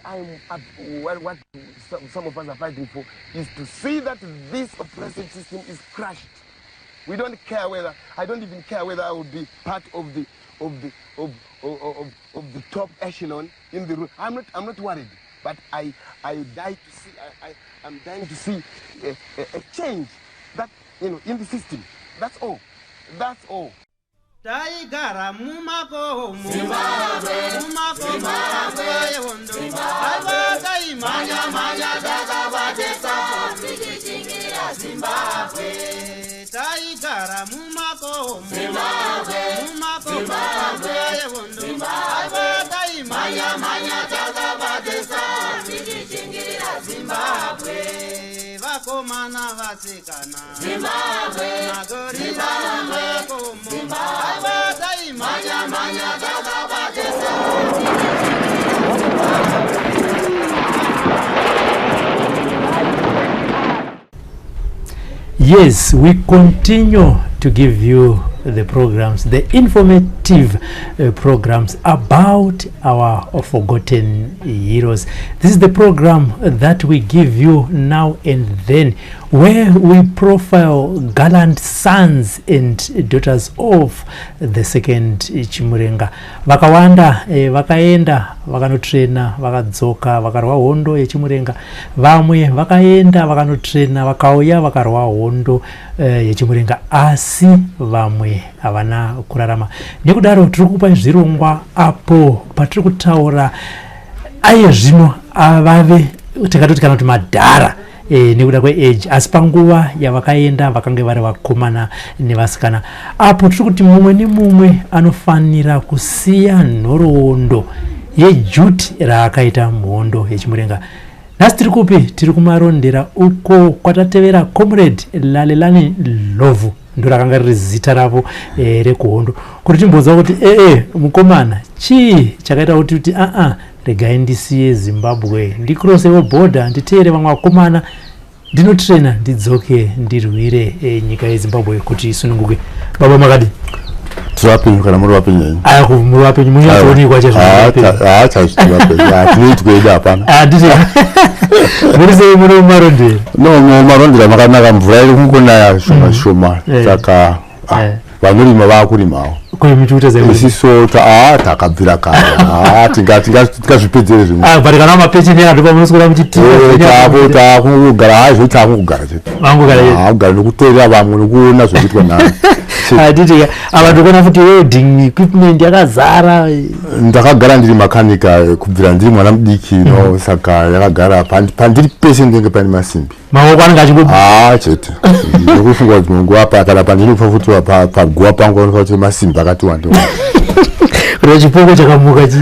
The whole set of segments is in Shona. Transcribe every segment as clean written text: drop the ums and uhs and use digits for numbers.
I'm what some of us are fighting for is to see that this oppressive system is crushed. We don't care whether, I don't even care whether I will be part of the of the of of, of, of the top echelon in the room. I'm not worried, but I die to see I'm dying to see a change that in the system. That's all. That's all. Taigara mumakomo, mumakomo nguva yehondo. Aiwa, taimhanya-mhanya takabate tichichingira Zimbabwe. Taigara mumakomo, mumakomo nguva yehondo. Aiwa, taimhanya-mhanya takabate tichichingira Zimbabwe. Vakomana, vasikana, Zimbabwe, magorira mumakomo. Aiwa, taimhanya-mhanya takabate Yes, we continue to give you the programs, the informative programs about our forgotten heroes. This is the program that we give you now and then, where we profile gallant sons and daughters of the Second Chimurenga. Vakawanda vakaenda vakanotrena, vakadzoka, vakarwa hondo yeChimurenga. Vamwe vakaenda vakanotrena, vakauya, vakarwa hondo yeChimurenga, asi vamwe havana kurarama. Nekudaro tiri kupa zvirongwa apo patiri kutaura aye zvino vave tingatoti kana kuti madhara nekuda kweage, asi panguva yavakaenda vakange vari vakomana nevasikana. Apo tiri kuti mumwe nemumwe anofanira kusiya nhoroondo yeduty raakaita muhondo yeChimurenga. Nhasi tiri kupi? Tiri kuMarondera uko kwatatevera Comrade Lalelani Ndlovu, ndo rakanga riri zita ravo rekuhondo, kuti timbonzwa kuti ee mukomana, chii chakaita kuti aa regai ndisiye Zimbabwe, ndikrosewo bhodha, nditeere vamwe vakomana, ndinotrena, ndidzoke, ndirwire nyika yeZimbabwe kuti isununguke? Baba, makadi? Tiri vapenyu kana muri vapenyu henyu? Aya, muri vapenyu, munyatsoonekwa chaizvo. Haa, chaizvo tiri vapenyu, hatinoitwa edu hapana. Handiti muri sei muno muMarondera? No, muMarondera makanaka, mvura iri kungonaya shoma shoma. Saka vanorima vaakurimawo. Kwemuchiuta sei? Isiso takabvira kare. Tingazvipedzere zvimwe. But kana mapecheni ando pamunoswera muchitika? Takungogara hazvo, takungogara chete. Vangogara chete. Kugara nekuteerera vamwe nekuona zvekuitwa navo. Handiti apa ndikuona futi welding equipment yakazara. Ndakagara ndiri makanika kubvira ndiri mwana mudiki no, saka yakagara pandiri pese ndinenge pane masimbi. Maoko anenge achingo Haa, chete nekufunga kuti munguva kana pandinofa futi paguva pangu panofa kuti masimbi akati wande. Kuti chipoko chakamuka chi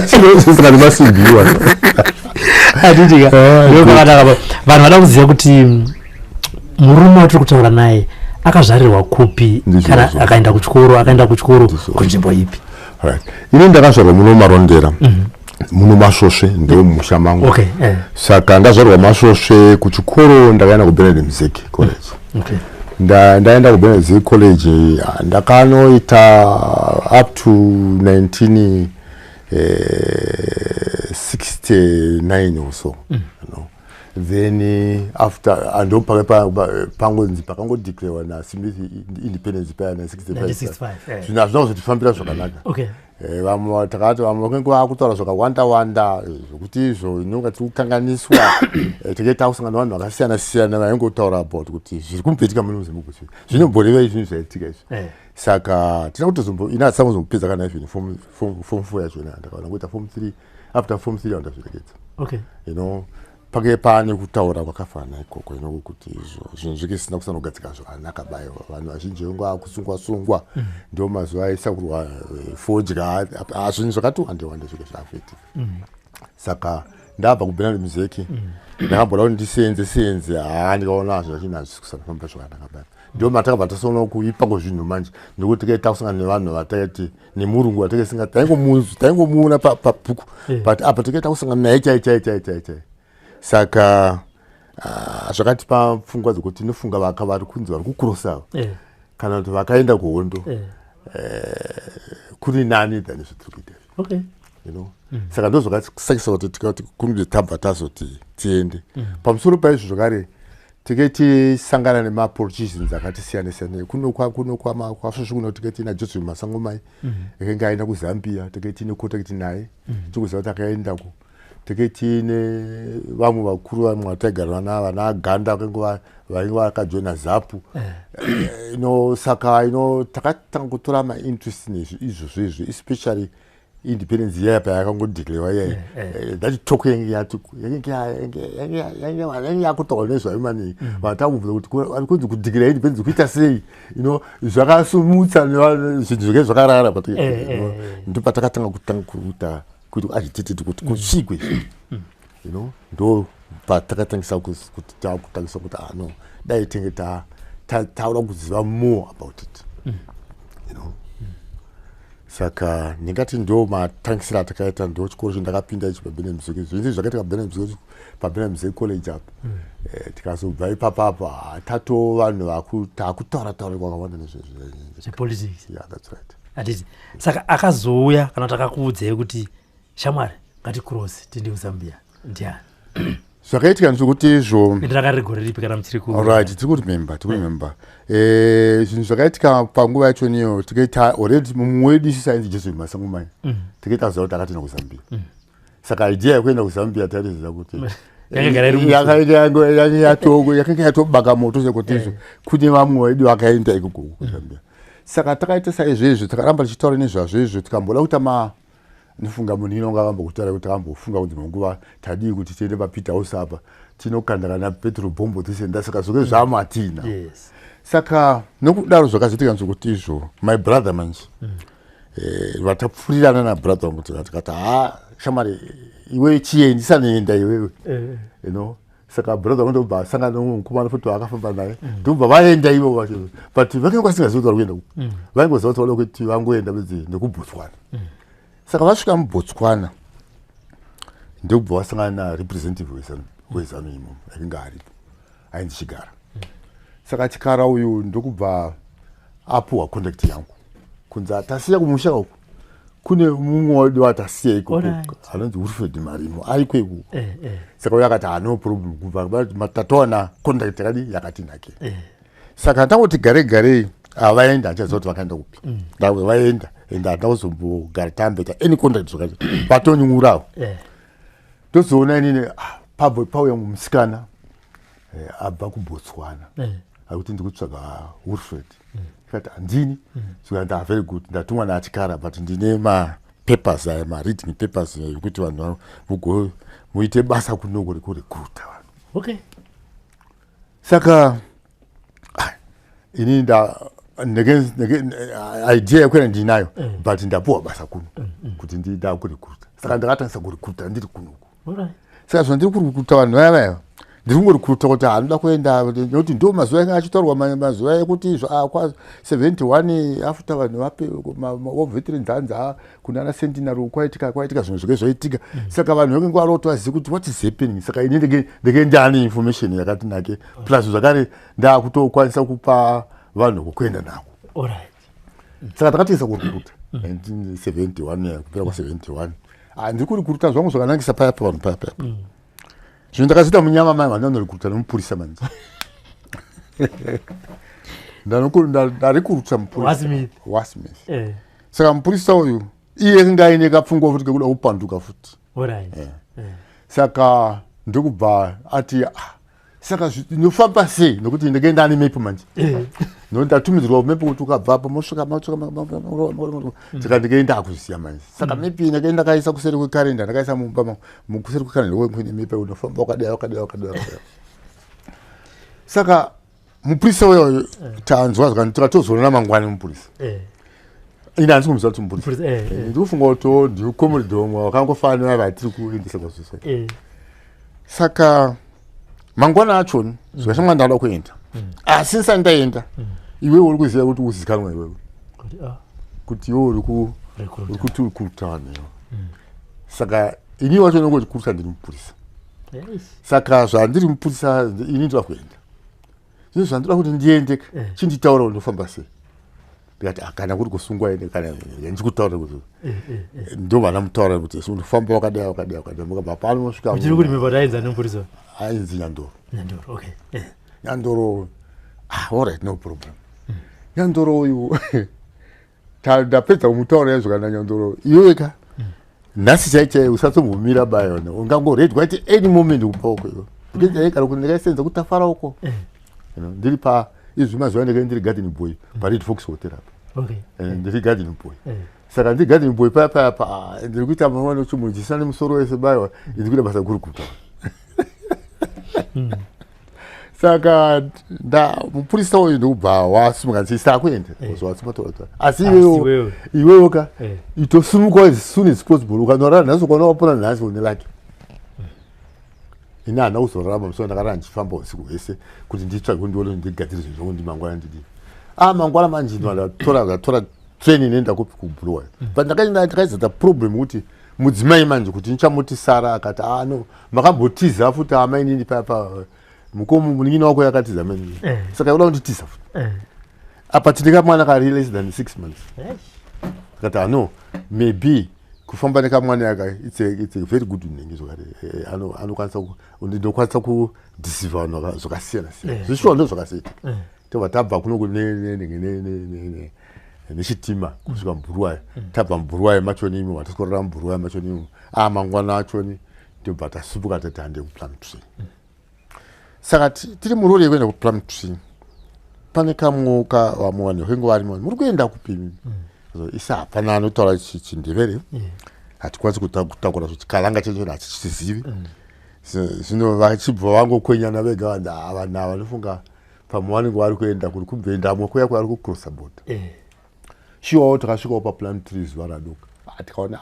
Chinosangana nemasimbi iwa. Handitika ndo pakanaka. Vanhu vada kuziva kuti murume watiri kutaura naye akazvarirwa kupi, Ndizvozvo. kana akaenda kuchikoro Ndizvozvo. kunzvimbo ipi? Right, ini ndakazvarwa muno Marondera, muno Masvosve, ndo mumusha mangu. Saka ndazvarwa Masvosve, kuchikoro ndakaenda kuBernard Mzeki College. Ndaenda kuBernard Mzeki College, ndakanoita up to 1969 or so. Then after ando pangonzi pakangodeclarewa naSmith independence paya na65. 1965. Zvinhu hazvina kuzotifambira zvakanaka. Vamwe takati vamwe vanenge vakutaura zvakawanda wanda zvokuti izvo inonga tiri kukanganiswa. Tinge takusangana nevanhu vakasiyana siyana vaingotaura about kuti zviri kumboitika muno muZimbabwe zvinomboreva zvinhu zvaitika izvi. Saka tina kutozombo ina hatisangozopedza kana even form four yachona. Ndakaona kuita form three, after form three andazviregedza. Pange pane kutaura kwakafanana ikoko kuti izvo zvinhu zvinge zvisina kusanogadzika zvakanaka bayo, vanhu vazhinji vange vakusungwa sungwa, ndo mazuva aisakurwa fodya. Zvinhu zvakati wande wande zvinge zvakuitika. Saka ndabva kuBernard Mzeki, ndakamboda kuti ndisenze senze, haa, ndikaona zvinhu hazvisi kusanofamba zvakanaka bayo, ndo matakabva tasoona kuipa kwezvinhu manje, nekuti tikaita kusangana nevanhu vataiti nemurungu vatakasinga taingomuona pabhuku, but apa tikaita kusangana naye chai chai chai chai chai. Saka zvakatipa pfungwa dzekuti tinofunga vaka vari kunzi vari kukurosa kana kuti vakaenda kuhondo kuri nani than zvatiri kuita izvi. Saka ndo zvakasakisa kuti tikati kunge tabva tazoti tiende. Pamusoro paizvo zvakare tike tisangana nemapoliticians akati siyane siyane kuno kuno kwasvosvo kuno. Tike tina Joseph Masangomai akanga aenda kuZambia, tike tine contact naye, tikuziva kuti akaendako. Tike tiine vamwe vakuru, vamwe vataigara vana Ganda vainge vakajoina ZAPU. Ino saka ino takatanga kutora mainterest nezvo izvozvo izvo, especially independence iyaya payakangodeclarewa iyaya, that talk yange yakutaurwa nezvayo maningi. Vanhu takubvunza kuti ari kunzi kudeclare independence kuita sei. Zvakasumutsa zvinhu zvinge zvakarara. Ndo patakatanga kutanga kuita kuti agitated kuti kusvikwe. Ndo patakatangisa kuti takutangisa kuti, ah no, dai tenge taura kuziva more about it. Saka ndingati ndo matangisiro atakaita. Ndo chikoro chendakapinda ichi paBenard Mzeki. Zvinzi zvakaitika paBenard Mzeki College apa. Tikazobva ipapapa tato vanhu takutaura taura kwakawanda nezvepolitics. Yeah, that's right. Hatiti saka akazouya kana kuti akakuudzai kuti, "Shamwari, ngaticross tiende kuZambia," ndiani? Zvakaitika ndezvekuti izvo Ndakari gore ripi kana muchiri ku Right, tiri kuremember, tiri kuremember. Zvinhu zvakaitika panguva yacho niyo, tikaita already mumwe wedu isusu ainzi Joseph Masangomai. Tikaita ziva kuti akatoenda kuZambia. Saka idea yekuenda kuZambia taitoziva kuti yakanga yatobaka moto, sekuti izvo kune vamwe vedu vakaenda ikoko kuZambia. Saka takaita saizvezvo, takaramba tichitaura nezvazvo izvo, tikamboda kuita ma nofunga munhu inonga vambokutaura kuti takambofunga kuti dzimwe nguva tadii kuti tiende paPeter House apa, tinokanda kana petrol bomb tisenda. Saka zvoke zvamatina. Saka nokudaro zvakazoitika nzvokuti izvo my brother manje, vatapfurirana nabrother wangu, tikati, "Ha, shamwari, iwe chiendi sanoenda iwewe." Saka brother wangu ndobva asangana nomumwe mukomana futi waakafamba naye, ndobva vaenda ivo vacho, but vakanga vasingazivi kuti vari kuenda kupi. Vaingoziva kuti vada kuti vangoenda bedzi nekuBotswana. Saka vasvika muBotswana, ndokubva vasangana narepresentative weZANU imomo akanga aripo, ainzi Chigara. Saka Chikara uyu ndokubva apuhwa contact yangu, kunzi tasiya kumusha uku kune mumwe wedu watasiya ikoko anonzi Wilfred Marimo, ariko ikoko. Saka uyo akati, "Hano problem," kubva tatowana contact yakadi yakati nake. Saka tangoti gare garei havaenda, handichaziva kuti vakaenda kupi. Vaenda ende handina kuzombogara tamboita any contact zvakati vatonyurawo. Ndozoona inini, ah, pauya musikana abva kuBotswana akuti, "Ndikutsvaga Wilfred." Ikati, "Handini." Zvikanzi, "Ah, very good, ndatumwa naChikara, but ndine mapapers aya, mareading papers ekuti vanhu muite basa kunoko rekurecruita vanhu." Saka ah, ini nda idea yekuenda ndinayo, but ndapuwa basa kuno kuti ndida kurecruita. Saka ndakatangisa kurecruita ndiri kunoku. Saka zvandiri kurecruita vanhu vaya vaya, ndiri kungorecruita kuti hanoda kuenda, nekuti ndo mazuva anga achitaurwa, mazuva ekuti kwa 71 after vanhu vape war veterans, hanzi kunana centenary kwaitika kwaitika zvinhu zvike zvaitika. Saka vanhu vanenge vari vazive kuti what is happening. Saka ini ndenge ndane information yakati nake, plus zvakare ndakutokwanisa kupa vanhu kwekuenda nako. Saka takatoisa kurecruita 1971, kupera kwa71. Ah, ndiri kurecruita zvangu zvakanangisa paya pavanhu paya paya. Zvino ndakazoita munyama mai vandanorecruita nemupurisa manje. Ndarecruita mupurisa waSmith. Saka mupurisa uyu iye anga aine kapfungwa futi kekuda kupanduka futi. Saka ndokubva ati, "Ah, saka ndinofamba sei?" Nokuti ndenge ndane mepu manje, nokuti ndatumidzirwa mepu kuti ukabva apa mosvika mosvika. Saka ndenge ndakuziya manje. Saka mepu iyi ndenge ndakaisa kuseri kwekarenda, ndakaisa mumba kuseri kwekarenda kune mepu, unofamba wakadai, wakadai, wakadai, wakadai. Saka mupurisa uyo tanzwa zvakanzi tikatozoona mangwani mupurisa. Ini handisi kumuziva kuti mupurisa. Ndikufunga kuti ndicomrade umwe wakangofanira vatiri kuendesa kwazvose. Saka mangwana achoni zvikashamwa ndada kuenda, asi ndisati ndaenda, iwewe uri kuziva kuti uzikanwa iwewe kuti iwe uri kuti uri kuruta vanhu ivo. Saka ini wacho nongoti kuruta, ndiri mupurisa. Saka zvandiri mupurisa, ini ndoda kuenda. Zvino zvandoda kuti ndiende, chinditaura kuti ndofamba sei. Ndikati, "Ah, kana kuri kusungwa ine, kana ndichikutaurira kuti ndo vanamutaurira kuti unofamba wakadai, wakadai, wakadai, mukabva pano mosvika." Uchiri kuti mipota ainzi ani mupurisa? Ainzi Nyandoro. Nyandoro, okay. Nyandoro. Ah, alright, no problem. Nyandoro uyu ndapedza kumutaurira zvakana. Nyandoro, iwewe ka, nhasi chai chai usatombomira bayona, ungangoredwa at any moment kumba uko iwe. Ndikati, kana kuti ndikaisenza kutafara uko. Ndiri pa izvi mazuva ndinge ndiri garden boy paRed Fox Hotel apa. Ndiri garden boy. Saka ndiri garden boy paya paya pa, ah, ndiri kuita mwana chimunhu chisina nemusoro wese bayiwa, ndiri kuita basa guru kutaura. Saka nda mupurisa uyu ndokubva wasimuka, ndichiti akuenda wasimuka, asi Asi iwewe iwewe. Iwewe ka, itosimuka as soon as possible. Ukanorara nhasi, ukaona wapona nhasi, une lucky. Ini handina kuzorarama musi wandakarara ndichifamba usiku hwese kuti nditsvage, ndione, ndigadzire zvinhu zvangu, ndimangwana ndidii. Ah, mangwana manje ndatora train inoenda kupi? KuBulawayo. But ndakaizata problem kuti mudzimai manje kuti ndichamuti Sara akati, "Ah no, makambotiza futi amainini papa, mukomu munin'ina wako yakatiza mainini." Saka uda kunditiza futi. Apa tine kamwana kari less than 6 months. Akati, "Ah no, maybe kufamba nekamwana yaka it's a very good nhingi zvakati anokwanisa ndinokwanisa kudeceiva vanhu zvakasiyana siyana." Zvishuwa ndo zvakasiitika. Tobva tabva kuno nechitima kusvika muBulawayo. Tabva muBulawayo machoni imo, vatiskorera muBulawayo machoni imo. A mangwana achoni tobva tasimuka, tati hande kuPlumtree. Saka tiri murori yekuenda kuPlumtree, pane kamwe vamwe vanhu venge varimo. "Muri kuenda kupi?" So, isa hapana anotaura chiNdevere, hatikwanisi kutakura chikalanga checho, hatichizivi. Zvino vachibva vangokwenyana vega vanhu ava. Vanhu ava vanofunga pamwe vanenge vari kuenda kuri kubvendamwe kuya kwavari kucrossa border. Shuwawo takasvikawo paPlumtree zuva radoka. Ah, tikaona,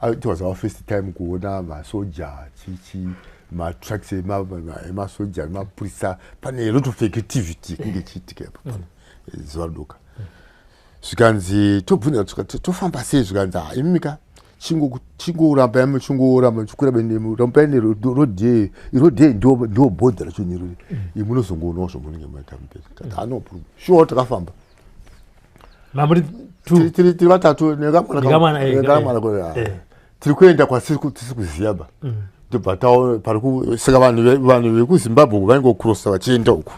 ah, it was our first time kuona masoja, chichi matrucks emasoja nemapurisa. Pane a lot of activity kunge ichiitika ipo pano zuva radoka. Zvikanzi tobvunza, tikati, "Tofamba sei?" Zvikanzi, "Ah, imika chingoramba chingoramba chikwira, rambai nerodhi, irodhi ndo bhodha racho nerori imi, munozongoonawo zvamunenge maita mberi." Tati, "Ah, no problem." Shuwawo takafamba. Mamuri two? Tiri vatatu nekamwana. Nekamwana, nekamwana. Tiri kuenda kwasiri tisi kuziva ba. Ndobva taona pari saka vanhu vanhu vekuZimbabwe vaingokrosa vachienda uku,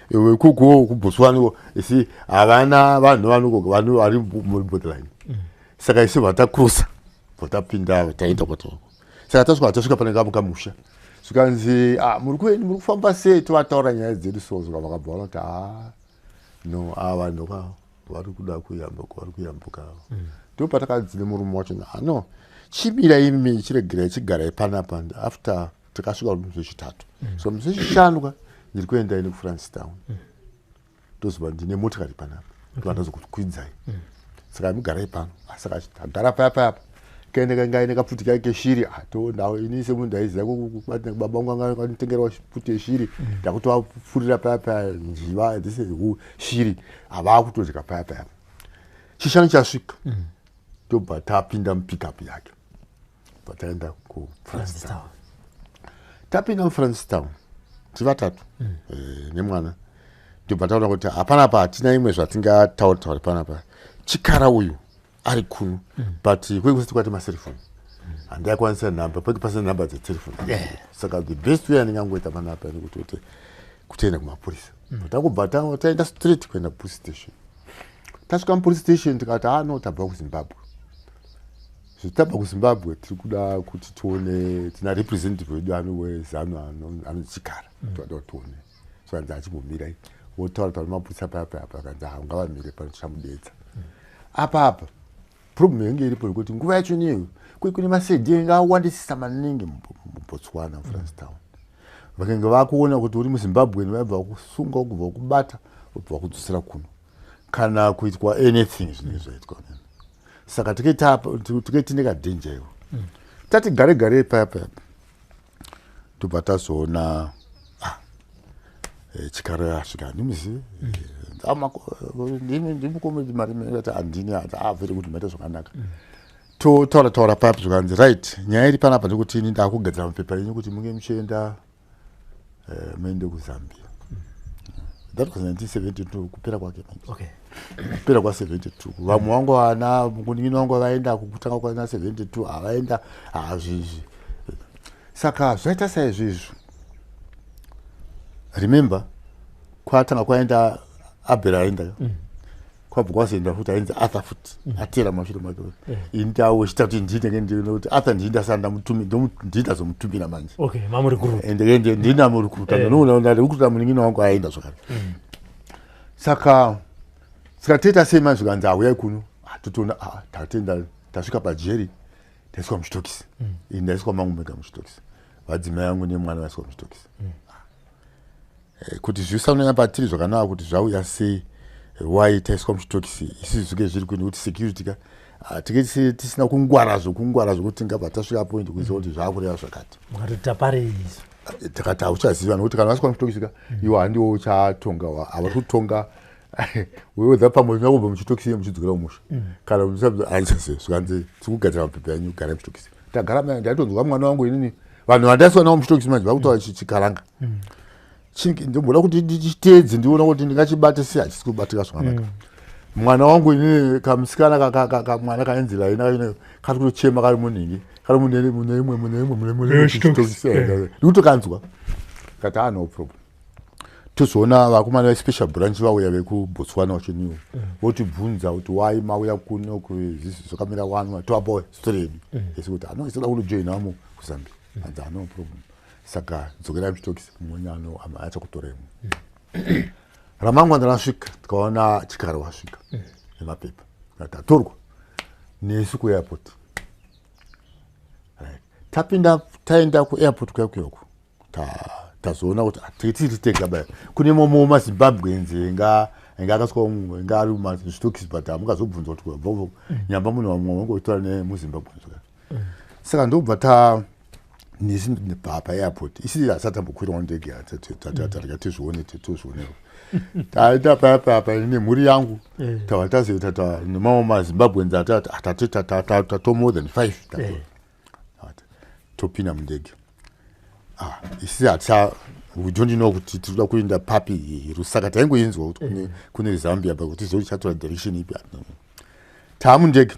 vekuko kuBotswana isi havana vanhu vanhu vari muborderline. Saka isu bva takrosa, bva tapinda, taenda kwatoko. Saka tasvika pane kamwe kamusha. Zvikanzi, "Ah, muri kuendi, muri kufamba sei?" Tovataura nyaya dzedu. So zvika vakabva vaona kuti, "Ah no, ava vanhu ka vari kuda kuyambuka, vari kuyambuka." Ndo patakadzi nemurume wacho, "Ah no, chimira imi, chiregerai, chigarai panapa." After takasvika musi wechitatu, so musi wechishanu ka ndiri kuenda ini kuFrancistown, ndozova ndine motikari panapa, ndobva ndazokukwidzai. Saka mugarai pano. Ah, saka tagara paya payapa, kaende ngaine kapfuti kake keshiri. Ah, to ini semunhu ndaiziva kubata, baba vangu anga akanditengerawo pfuti yeshiri, ndakutovapfurira paya paya njiva dzese, shiri havakutodya paya paya. Chishanu chasvika, tobva tapinda mupickup yake, bva taenda kuFrancistown. Tapinda muFrancistown tiri vatatu nemwana, ndobva taona kuti hapanapa hatina imwe zvatingatauri tauri panapa. Chikara uyu ari kuno, but kwenge kusati kwati maserifoni, handaikwanisa nhamba pake, pasina nhamba dzetelefoni. Saka the best way andingangoita panapa nekuti kuti kutoenda kumapurisa. Takubva taenda straight kuenda kupolice station. Tasvika mupolice station, tikati, "Ah no, tabva kuZimbabwe. Tabva kuZimbabwe, tiri kuda kuti tione, tina representative wedu ano weZANU anochikara, toda kuti tione." So anzi, "Achimbomirai." Wotaura taura mapurisa paya paya pa, akanzi, "Ha, ungavamire pano, tichamudetsa." Apa problem yange iripo yekuti nguva yacho niyo kune masedhi ainge awandisisa maningi muBotswana, muFrancistown. Vakange vakuona kuti uri muZimbabwe, vaibva vakusunga, kubva vakubata, vobva vakudzosera kuno kana kuitwa anything zvinenge zvaitwa. Saka tike tine kadhenja iwo. Tati gare gare paya paya, tobva tazoona, ah, chikara yasvika. "Handimuzivi, ndimukomedi mari." Ati, "Handini." Ati, "Ah, very good, maita zvakanaka." Totaura taura papi, zvikanzi, "Right, nyaya iri panapa ndekuti ini ndakugadzira mapepa enyu kuti munge muchienda, muende kuZambia. That was 1972, kupera kwake manje. Okay. Kupera kwa72, vamwe vangu vana, munin'ina wangu vaenda kutanga kwana 72, havaenda hazvizvi. Saka zvaita saizvizvo. Remember, kwatanga kwaenda Abel, aenda, kwabva kwazoenda futi ainzi Arthur futi, atera mashure make. Ini wechitatu ndinenge ndinoti Arthur ndii, ndasanda ndii, ndazomutumira manje. Okay, mamuri group. Ende ndinamurecruita. Ndarecruita munin'ina wangu, aenda zvakare. Saka toita sei manje? Zvikanzi, "Auyai kuno." Ah, totoona, ah, tatenda, tasvika pajeri, taiswa muchitokisi. Ini ndaiswa mangu mega muchitokisi, vadzimai vangu nemwana vaiswa muchitokisi. Kuti zvisanonyanya patiri zvakanaka kuti zvauya sei, wai taiswa muchitokisi isi, zvinge zviri kuini kuti security ka. Ah, tinge tisina kungwara zvokungwara zvokuti ngabva tasvika point kuziva kuti zvaakureva zvakati. Mukatoti tapariso. Takati hauchaziva, nokuti kana vasvika muchitokisi ka, iwo handiwo uchatonga, havari kutonga wewedza pamwe nyakubva muchitokisi iye muchidzokera kumusha kana handichaziva. Zvikanzi, "Tikugadzira mapepa enyu, garai muchitokisi." Tagara mai, ndaitonzwa mwana wangu inini, vanhu vandaiswa navo muchitokisi manje vakutaura chikaranga. Ndimboda kuti ndichiteedze, ndiona kuti ndingachibate sei, hachisi kubatika zvakanaka. Mwana wangu inini, kamusikana, kamwana kainzi Laina, kari kutochema, kari munhingi, kari mune mune imwe mune imwe mune mune Chitokisi, chitokisi. Ndikutokanzwa kati, "Ah, no problem." Tozoona vakomana vespecial branch vauya vekuBotswana vachiniwo, votibvunza kuti, "Wai mauya kuno? Zvisi zvakamira wani?" Tovapawo story yedu esi kuti ano isoda kunojoinamo kuZambia. Anzi, "Ah, no problem, saka dzokerai muchitokisi, mumweni ano achakutoremo." Ramangwana rasvika, tikaona Chikara wasvika nemapepa, tatorwa nesu kuairport. Right. Tapinda, taenda kuairport kuya kuyoko, tazoona kuti tiri tega baya, kune momo maZimbabweans enga akaswa enga ari muzvitokisi, but hamungazobvunzwa kuti kubva nyamba munhu vamwe vangotora nemuZimbabwe. Saka ndobva ta nesi paairport isi hasati ambokwirawo ndege, tarega tizvione, tozvionewo. Taita paya paya pa nemhuri yangu, tava tazoita nemamwe maZimbabweans atati tato more than five. Topinda mundege. Ah, isi haticha, we don't know kuti tiri kuda kuenda papi. Lusaka taingoinzwa kuti kune Zambia, but kuti zvo tichatora direction ipi. Taamundege,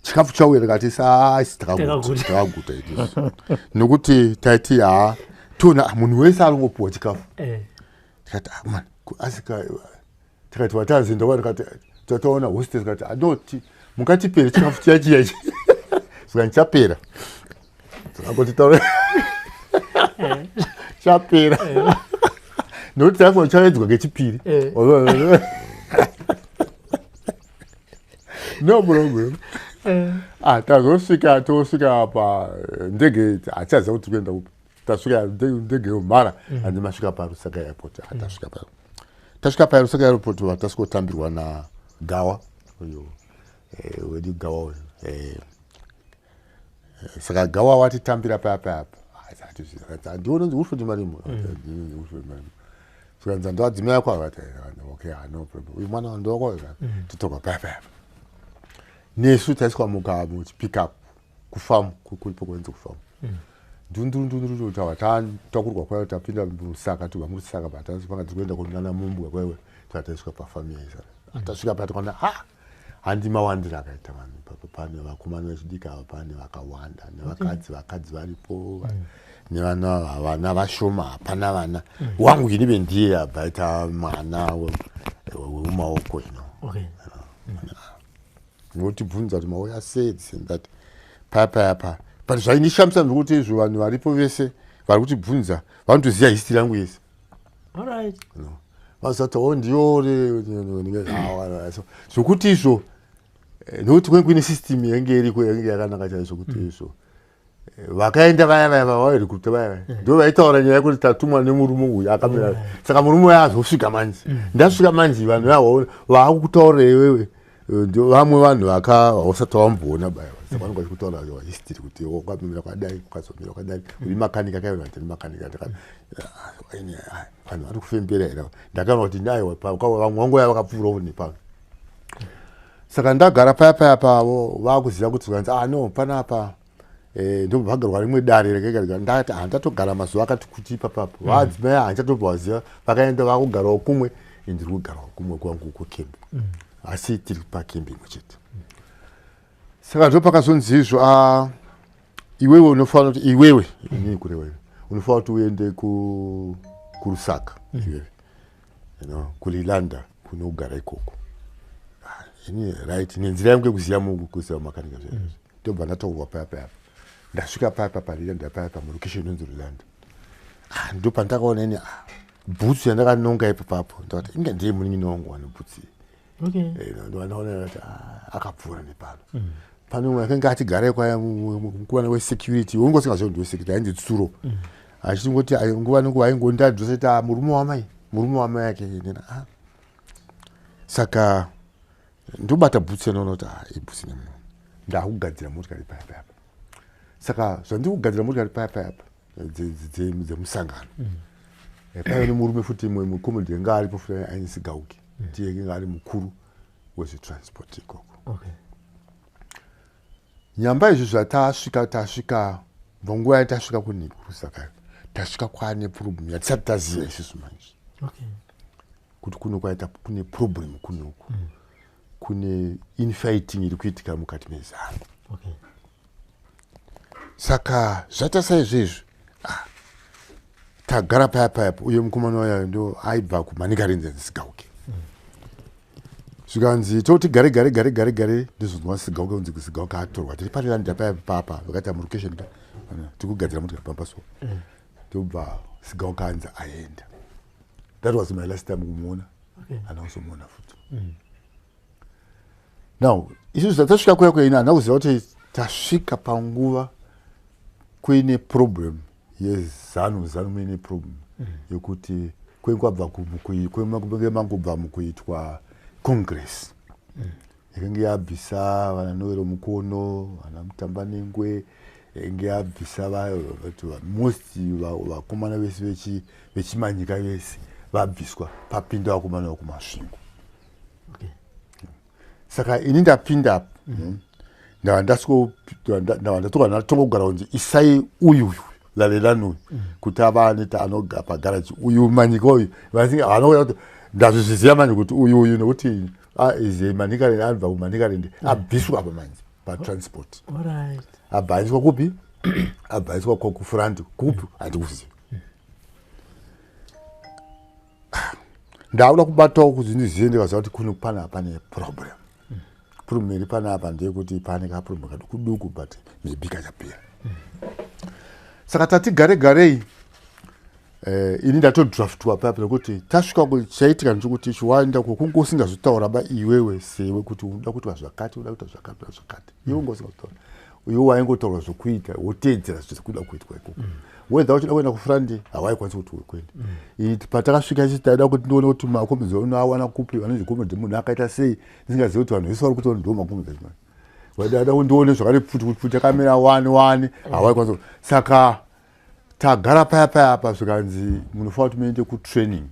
chikafu chauya, tikati saisi Takaguta. takaguta isusu, nokuti taiti ha, toona, ah, munhu wese aringopuwa chikafu. Tikati, "Ah, man." Asika tikati watazinda kwa, tikati tataona hostess, tikati, "Anoti mungatipere chikafu chiya chiya?" Zvikanzi, "Chapera." Akoti taura chapera, nokuti taifanira chaedzwa kechipiri. No problem. Ah, tazosvika, tosvika pa ndege, hatichaziva kuti kuenda kupi. Tasvika, ndege yomhara, handi masvika paLusaka airport. Ah, tasvika pa, tasvika paLusaka airport, tasvikotambirwa naGawa uyo, wedu Gawa uyo. Saka Gawa watitambira paya payapa, ndiononzi Wilfred Marimo, Wilfred Marimo. Sikanzi, "Ndoadzimai ako?" Akati, "Okay, ah, no problem, uyu mwana ndowako." Totorwa paya payapa nesu, taiswa muka muchipickup kufamu, kuripo kwenzi kufamu, ndundurundunduru, tava takurwa kwayo, tapinda muRusaka, tobva muRusaka patanga tikuenda kunana Mumbwa kwaiwe, tava taiswa pafamu yaisa. Tasvika pa, tikaona, ha, handi mawandiro akaita vanhu ipapo. Pane vakomana vechidiki ava, pane vakawanda, nevakadzi, vakadzi varipo, nevana, vana vashoma, hapana vana. Wangu inive ndiye abva aita mwana wemumaoko ino. Notibvunza kuti mauya sei, this and that, paya paya pa. But zvaindishamisa ndekuti izvo vanhu varipo vese vari kutibvunza vanotoziva history yangu yese. No, vazati, "O, ndiyo." Zvokuti izvo, nokuti kune kuine system yange iriko, yange yakanaka chaizvo, kuti izvo, vakaenda vaya vaya vavairecruita vaya vaya ndo vaitaura nyaya yekuti tatumwa nemurume uyu akamira. Saka murume uyu azosvika manje, ndasvika manje, vanhu vava vaakukutaurira iwewe, ndio vamwe vanhu vaka hausati wamboona baya. Saka vanenge vachikutaura history kuti wakamira kwakadai, wakazomira kwakadai, uri makanika kaiona kuti makanika. Vanhu vari kufembera here? Ndakaona kuti aiwa, vamwe vangu vaya vakapfuurawo nepano. Saka ndagara paya paya pavo, vakuziva kuti vanzi, "Ah, no, panapa." Ndobva pagarwa rimwe dare rakagarwa. Ndakati handatogara mazuva akati kuti ipapapo. Vadzimai handichatobva vaziva, vakaenda vakugarawo kumwe, ini ndiri kugarawo kumwe kwangu kukembi, asi tiri pakembi imwe chete. Saka ndo pakazonzi izvo, iwewe unofanira kuti, iwewe, inini kureva iwe, unofanira kuti uende kuRusaka iwewe, kuLilanda kunogara ikoko. Ini right, nenzira yangu yekuziva kuziva makanika zvaizvo, ndobva ndataurwa paya paya. Ndasvika paya pa paLilanda paya, pamulokesheni inonzi Lilanda, ndo pandakaona ini bhutsu yandakanonga ipapapo. Ndakati inga ndiye munin'ina wangu wane bhutsu iyi. Ndoandaona kuti akapfuura nepano. Pane umwe akanga atigarai kwaya, mukuwana wesecurity, unge usingazivi kuti ndewesecurity, ainzi Tsuro, achingoti nguva nenguva aingondadzosa kuti murume wamai, murume wamai ake. Nena saka ndobata bhutsu yanoona kuti ibhutsu nemunhu. Ndakugadzira motikari paya payapa. Saka zvandiri kugadzira motikari paya payapa dzemusangano, paiva nemurume futi mucomrade anga aripo futi ainzi Sigauki, ndiye anga ari mukuru wezvetransport ikoko. Nyamba izvi zvatasvika, tasvika panguva yatasvika kuRusaka, tasvika kwaane problem yatisati taziva isusu manje, kuti kuno kwaita kune problem kunoku, kune infighting iri kuitika mukati meZANU. Saka zvaita saizvezvi, tagara paya payapo, uye mukomana wayo ndo aibva kuManicaland, Sigauke. Zvikanzi toti gare gare gare gare gare, ndizonzwa Sigauke kunzi Sigauke atorwa. Tiri paLilanda paya papa, vakaita mulokesheni ka tiri kugadzira motikari pampaso, ndobva Sigauke anzi aenda. That was my last time kumuona. Handina kuzomuona futi. Now isusu zvatasvika kuya kuya, ini handina kuziva kuti tasvika panguva kuine problem yeZANU. ZANU muine problem yekuti kwengabva kwemangobva mukuitwa congress yakange yabvisa vana Nowero Mukono, vana Mutambanengwe, yainge yabvisa most vakomana vese vechimanyika vese vabviswa, papinda vakomana vekuMasvingo. Saka ini ndapinda, ndava ndatoka ndatongogara kunzi isai uyu Lalelani uyu kuti ava aneta anoga pagaraji uyu Manyika uyu. Havana kuti ndazvizviziva manje kuti uyu uyu, nekuti ize Manicaland, anobva kuManicaland, abviswa apa manje patransport. Abva aiswa kupi? Abva aiswa kufront kupi? Handikuziva. Ndakuda kubatawo kuti ndizive, ndikaziva kuti kuno panapa pane problem. Problem iri panapa ndeyekuti pane kaproblem kaduku duku, but maybe kachapera. Saka tati gare garei, ini ndatodraftwa paya nekuti tasvika. Chaitika ndechekuti chiwaenda kunge usingazotaura ba iwewe sewe kuti unoda kuitwa zvakati, unoda kuita zvakati, uda zvakati, iwe unge usingazotaura. Iwe waingotaura zvokuita, woteedzera zvikuda kuitwa ikoko. Whether uchida kuenda kufront, hawaikwanisi kuti uri kuenda. Patakasvika ichi, taida kuti ndione kuti macomrades unoawana kupi, vanonzi comrade munhu akaita sei, ndisingazivi kuti vanhu vese vari kuti ndo macomrades. Waida kuti ndione zvakati pfuti kuti pfuti yakamira wani wani, hawaikwanisa. Saka tagara paya paya apa, zvikanzi munofanira kuti muende kutraining.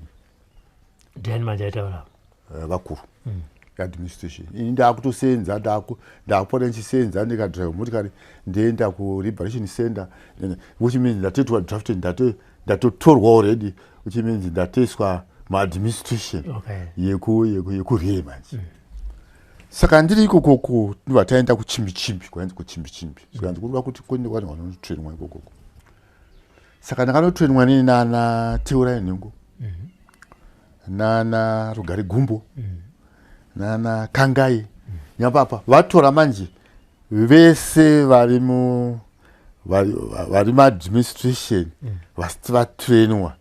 Ndiani manje aitaura? Vakuru administration. Ini ndakutosenza, ndakupota ndichisenza, ndikadrive motikari, ndienda kuliberation center, which means ndatoitwa drafted, ndatotorwa already, which means ndatoiswa muadministration yekurear manje. Saka ndiri ikokoko, ndobva taenda kuchimbi chimbi, kwainzi kuchimbi chimbi. Zvikanzi kuda kuti kune vanhu vanotrainwa ikokoko. Saka ndakanotrainwa nini nana Teurai Nhengo, nana Rugare Gumbo, nana Kangai. Nyapapa vatora manje vese vari mu vari muadministration vasati vatrainwa.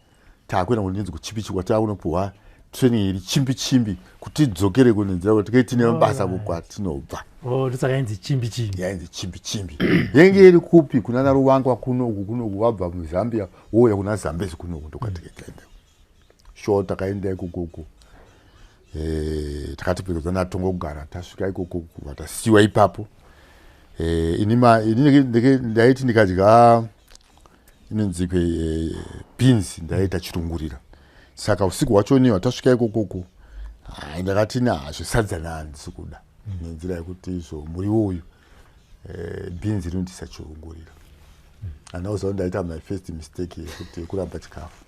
Takuenda kunenzi kuchimbi chimbi, kwatakunopuhwa training iri chimbi chimbi kuti tidzokere kunenzira kuti tinge tine mabasa kwatinobva. Oh, ndosaka yainzi chimbi chimbi. Yainzi chimbi chimbi. Yenge iri kupi? Kuna naRuwangwa kunoku, kunoku wabva muZambia wouya kuna Zambezi kunoku, ndokwatikaenda. Sure, takaenda ikokoko, takatipedza natongogara. Tasvika ikoko, kubva tasiyiwa ipapo. Ini ndaiti ndikadya inonzikwe beans, ndaita chirungurira. Saka usiku hwachoniwa tasvika ikokoko, hai, ndakati na zvesadza handisi kuda, nenzira yekuti izvo muriwo uyu. Bhinzi rinotisa chiungurira. Handina kuziva kuti ndaita my first mistake yekuti yekuramba chikafu.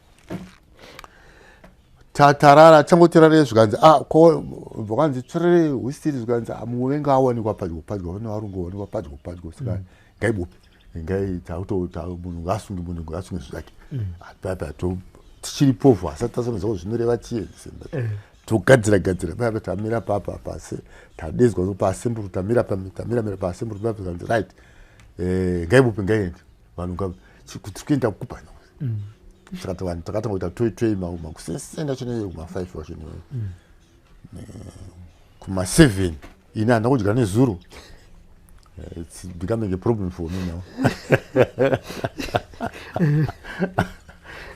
Tarara, changotirarei, zvikanzi, ah, ko vakanzi torerei hwisiri, zvikanzi, ah, mumwe wenge awanikwa padyo padyo, vane varungu wanikwa padyo padyo, saka ngaibupe, ngai munhu ngaasunge, munhu ngaasunge zvake. Paya tichiri povho, asati tasonza kuti zvinoreva chii. Togadzira gadzira paya, tamira papa pasi, tadezwa paassembly, tamira, tamira mira paassembly paya, zvikanzi, right, ngaibupe, ngaiende, vanhu tiri kuenda kupa. Saka vanhu takatanga kuita toi toi makusesenda chine kuma5 wacho, kuma7. Ini handina kudya nezuro. It's becoming a problem for me now.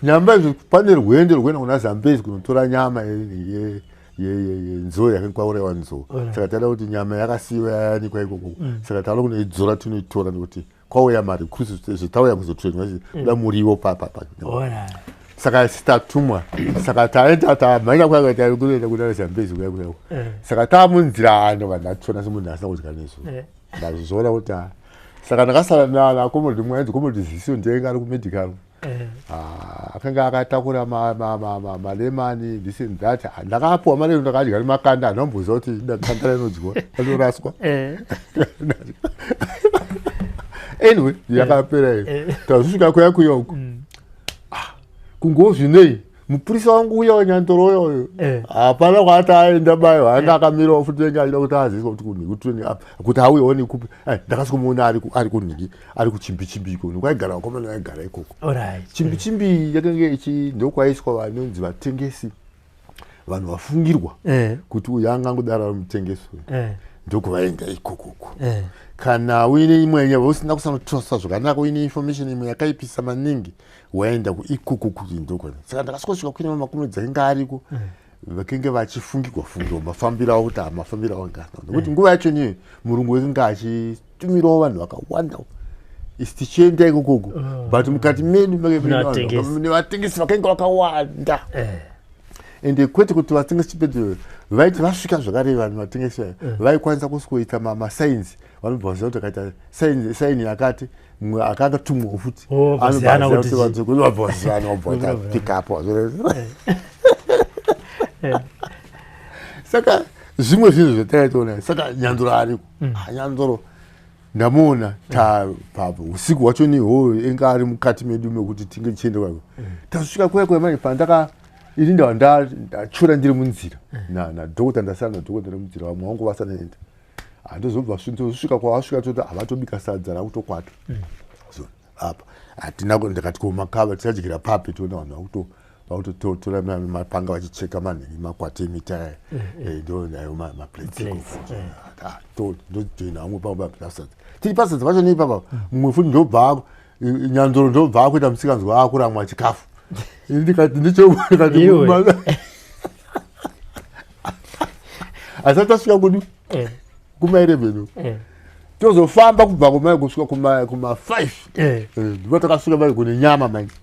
Nyamba izvo, pane rwendo rwuenda kuna Zambezi kunotora nyama yenzou yakange kwaurayiwa nzou. Saka taida kuti nyama yakasiyiwa yayanikwa ikoko, saka taada kunoidzora, tinoitora, nekuti kwauya marecruits, zvetauya kuzotrainwa kuda muriwo papa. Saka tatumwa, saka taenda, tamhanya kwakaita kuenda kuna Zambezi kuya kuya. Saka taamunzira, ano vanhu vatona semunhu asina kudya nezuro. Ndazvizoona kuti, ah, saka ndakasara nacomrade mumwe ainzi Comrade Zisiyo, ndiye ari kumedical. Ah, akanga akatakura malemani, this and that. Ah, ndakapuwa malemani, ndakadya nemakanda. Handamboziva kuti kanda rinodyiwa, rinoraswa. Anyway, yakapera iyo. Tazosvika kuya kuya uku, kungowo zvinei, mupurisa wangu uya wanyandoro uya uyo, hapana kwaati aenda bayo, anga akamirawo futi, enge achida kuti aziviswa kuti kunhingi kutraining kuti auyewo nekupi. Ndakasikomuona ari kunhingi, ari kuchimbi chimbi iko, nokwaigara vakomana vaigara ikoko. Chimbi chimbi yakanga ichi ndokwaiswa vanonzi vatengesi, vanhu vafungirwa kuti uyu angangodaro ari mutengesi uyu. Ndokuvaenda ikokoko. Kana uine imwe nyaya usina kusanotrosa zvakanaka, uine information imwe yakaipisa maningi, waenda kuikoko kuti ndokwa. Saka ndakasvikosvika kuine makomrades dzainge ariko, vakenge vachifungirwa fungirwa mafambiro avo, kuti mafambiro avo anga, nekuti nguva yacho niyo murungu wekenge achitumirawo vanhu vakawanda, isi tichienda ikokoko, but mukati medu make mune vanhu Vatengesi. mune vatengesi vakanga vakawanda. Ende kwete kuti vatengesi chete, vaiti vasvika zvakare, vanhu vatengesi vaya vaikwanisa kusikoita masigns, vanobva vaziva kuti akaita sign yakati, mumwe akakatumwawo futi. Oh, anobva vaziyana aziva kuti kuti vabva vazivana, vabva vaita pick up. Saka zvimwe zvinhu zvatakaitoona. Saka Nyandoro ariko. Ah, Nyandoro ndamuona usiku hwacho nihwo, inga ari mukati medu mekuti tinge tichienda kwako. Tasvika kuya kuya manje, pandaka ini ndatyura ndiri munzira nadhokota, ndasara nadhokota nemunzira, vamwe vangu vasanaenda. Handozobva ndozosvika kwavasvika, toti havatobika sadza rakutokwata. So apa hatina ndikati komakava tichadyira papi? Tiona vanhu vakutotora mapanga vachicheka manhingi, makwati emiti aya. Ndo nayo maplates. Plates, Ndojoina vamwe pamwe pasadza, tiri pasadza pacho neipapa, mumwe futi ndobva Nyandoro ndobva akuita musikanzwa, akuramwa chikafu. Ini ndikati ndikati Iwe. Asati tasvika kudu kuma11, tozofamba kubva kumai kusvika kuma5, ndipo takasvika mai kune nyama manje.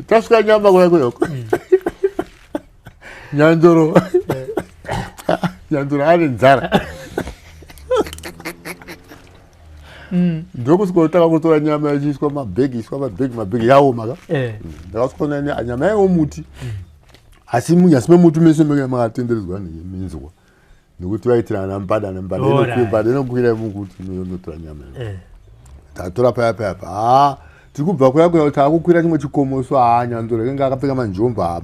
Tasvika nyama kuya kuyoko, Nyandoro ane nzara, ndokusvikotanga kutora nyama yachiiswa mabhegi, iswa mabhegi, mabhegi yaoma ka. Ndakasvikaona nyama yaiwo muti, asi munyasi memuti mese menge makatenderedzwa neminzwa, nekuti vaitira ana mbada nembada. Mbada inokwira mukuti inotora nyama iyo. Tatora paya paya pa, ha, tiri kubva kuya kuya, taakukwira chimwe chikomo so, ha, Nyandoro akanga akapfeka manjomba. Ha,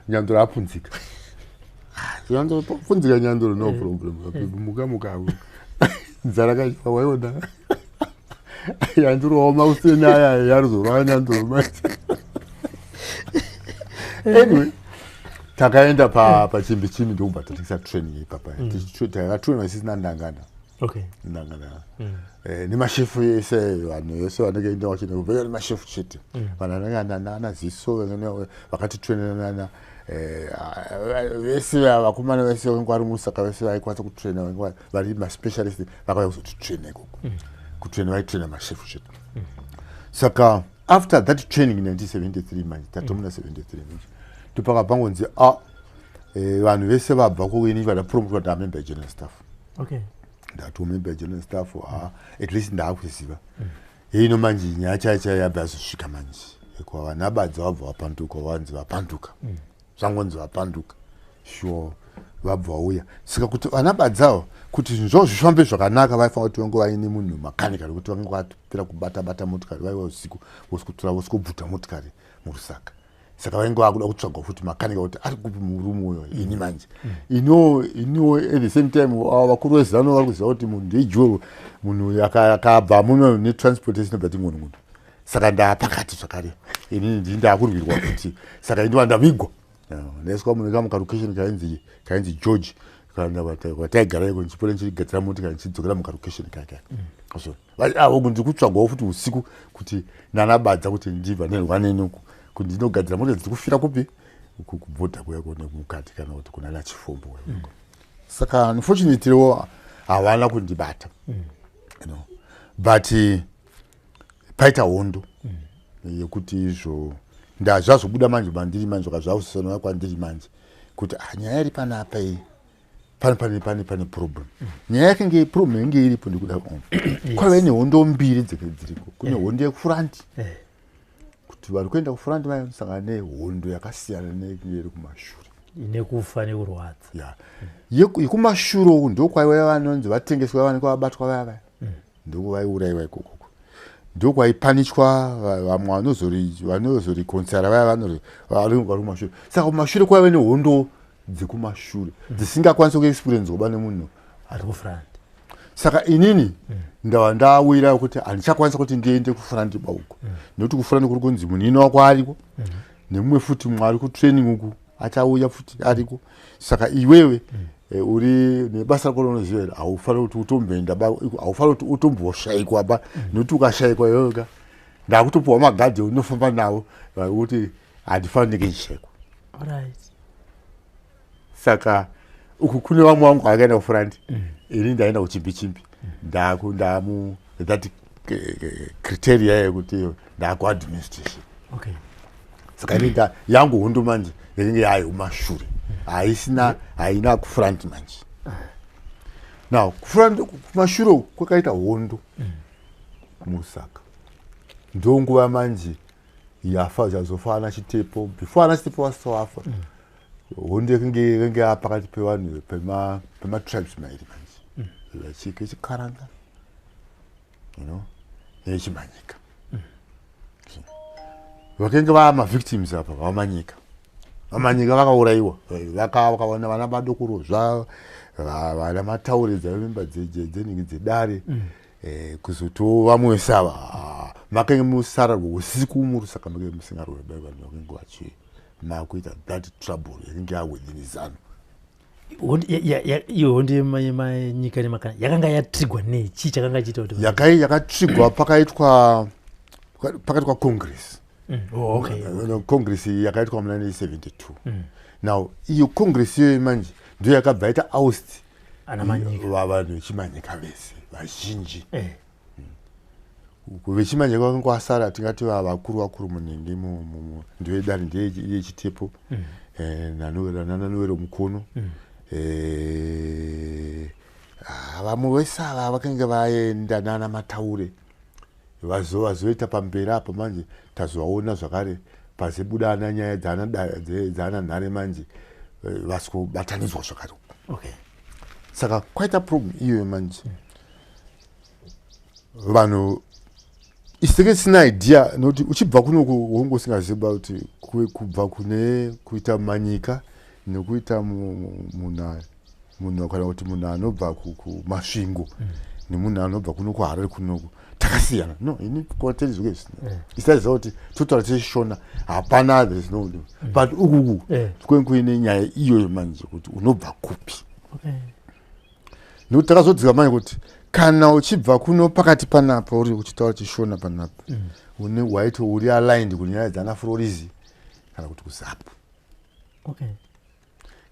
Nyandoro apunzika. Ah, Nyandoro punzika, Nyandoro, no problem, muka muka, nzara kachifa waiona yandiro waoma kuseni aya yarizorwa Nyandoro manje. Anyway, takaenda pachimbi chimbi, ndokubva tatengesa training ipapa. Takatrainwa isisina ndangana. Ndangana nemashefu ese, vanhu vese vanenge enda vachine kubveka nemashefu chete, vanhu vanenge ana ziso vakatitraina vese, vakomana vese vanenge vari musaka, vese vaikwanisa kutraina, vanenge vari maspecialist, vakauya kuzotitraina ikoko. Kutraina vaitraina mashefu chete. Saka after that training in 1973 manje, tatomuna 73 manje, ndopaka pangonzi a vanhu vese vabva kuini vadapromotwa, ndamember general staff. Ndati member general staff, ha, at least ndaakuziva. Hino manje nyaya chaiyo chaiyo yabva yazosvika manje kwa vana Badza, vabva vapanduka, vanzi vapanduka, zvangonzi vapanduka, sure, vabva vauya. Saka kuti vana Badzawo, kuti zvinhu zvavo zvifambe zvakanaka, vaifanira kuti vange vaine munhu makanika, nekuti vange vapera kubata bata motikari, vaiva usiku vosikutora, vosikobvuta motikari muRusaka. Saka vainge vakuda kutsvagwa futi makanika, kuti ari kupi murume uyo. Ini manje iniwo at the same time ava vakuru veZANU vari kuziva kuti munhu ndeijuwo, munhu akabva muno netransportation inobva tingono munhu. Saka ndaapakati zvakare, inini ndii ndaakurwirwa futi. Saka indiwa ndavigwa, ndaiswa mune kamwe kalokesheni kainzi George, kwataigara iko, ndichipota ndichigadzira motikari, ndichidzokera mukalokesheni kake. So avo ndiri kutsvagwawo futi usiku kuti nanaBadza, kuti ndibva nerwanenuku, kuti ndinogadzira mota dziri kufira kupi, kubhodha kuya kune mukati, kana kuti kuna naChifombo. Saka unfortunately wo havana kundibata, but paita hondo yekuti izvo ndazvazobuda manje mandiri manje, zvakazvausisana kwandiri manje kuti ah, nyaya iri panapa iyi, pane problem. Nyaya yakenge problem yange iripo ndikuda kwaiva nehondo mbiri dziriko. Kune hondo yekufront, kuti vari kuenda kufront vanosangana nehondo yakasiyana neinge iri kumashure. Nekufa nekurwadza. Ya, yekumashure uku ndokwaiva vanonzi vatengeswa, vanenge vabatwa vaya vaya, ndokuvaiurayiwa ikokoko, ndokwaipanishwa vamwe vanozorikonsara vaya vari kumashure. Saka kumashure kwaiva nehondo dzekumashure dzisingakwanisi kuexperience kuba nemunhu ari kufront. Saka inini ndava ndawira kuti handichakwanisa kuti ndiende kufront ba uko, nekuti kufront kuri kunzi munhu wako ariko, nemumwe futi mumwe ari kutraining uku achauya futi ariko. Saka iwewe uri nebasa rako raunoziva here, haufaniri kuti utomboenda ba, haufaniri kuti utomboshayikwa ba, nekuti ukashayikwa iwewe ka, ndakutopiwa magadhi unofamba nawo kuti handifaniri ndinge ndichishayikwa. Saka uku kune vamwe vangu vakaenda kufront, ini ndaenda kuchimbi chimbi, ndamu that criteria yekuti ndakuadministration. Saka ini yangu hondo manje yainge yayo kumashure, haisina, haina kufront manje. Now kufront, kumashure uku kwakaita hondo muSaka, ndonguva manje yafa yazofa ana Chitepo. Before ana Chitepo vasati vafa, hondo yakange yapakati pevanhu pematribes mairi manje, vechiKaranga nevechiManyika. Vakenge vava mavictims apa vaManyika. VaManyika vakaurayiwa, vakawana vana Vadokorozva, vana Mataure, dzemimba dzenhingi dzedare. Kuzoto vamwe sava makenge musararwa usiku muRusaka, makenge musingarwe, vanhu vakenge vachi makuita that trouble yakange yawithin ZANU. Iyo hondo yemanyika nemakana yakanga yatrigwa nei? Chii chakanga chiita kuti Yakatrigwa pakaitwa congress. Oh, okay. No, congress yakaitwa muna 1972. Now iyo congress iyoyo manje ndiyo yakabva yaita oust ana Manyika. Vanhu vechiManyika vese vazhinji. VechiManyika vakanga vasara tingati vakuru vakuru munhingi ndewedare ndeyeChitepo, nanaNowero Mukono. Vamwe vese ava vakanga vaenda nana Mataure, vazoita pamberi apa manje tazovaona zvakare pazibuda ana nyaya dzaana Nhare manje, vasikubatanidzwa zvakare. Saka kwaita problem iyoyo manje, vanhu isinge tisina idea, nokuti uchibva kunoku wonge usingaziva kuti kubva kune kuita Manyika nekuita munhu kana kuti munhu anobva kuMasvingo nemunhu anobva kuno kuHarare kunoku takasiyana. No, ini kwatiri zvike zvisina isaziva kuti totaura tichishona, hapana, there is no, but ukuku kwenge kuine nyaya iyoyo manje kuti unobva kupi, nekuti takazodzika manje kuti kana uchibva kuno pakati panapa uri uchitaura chishona panapa, une waiti uri aligned kunyaya dzana Frolizi kana kuti kuZAPU.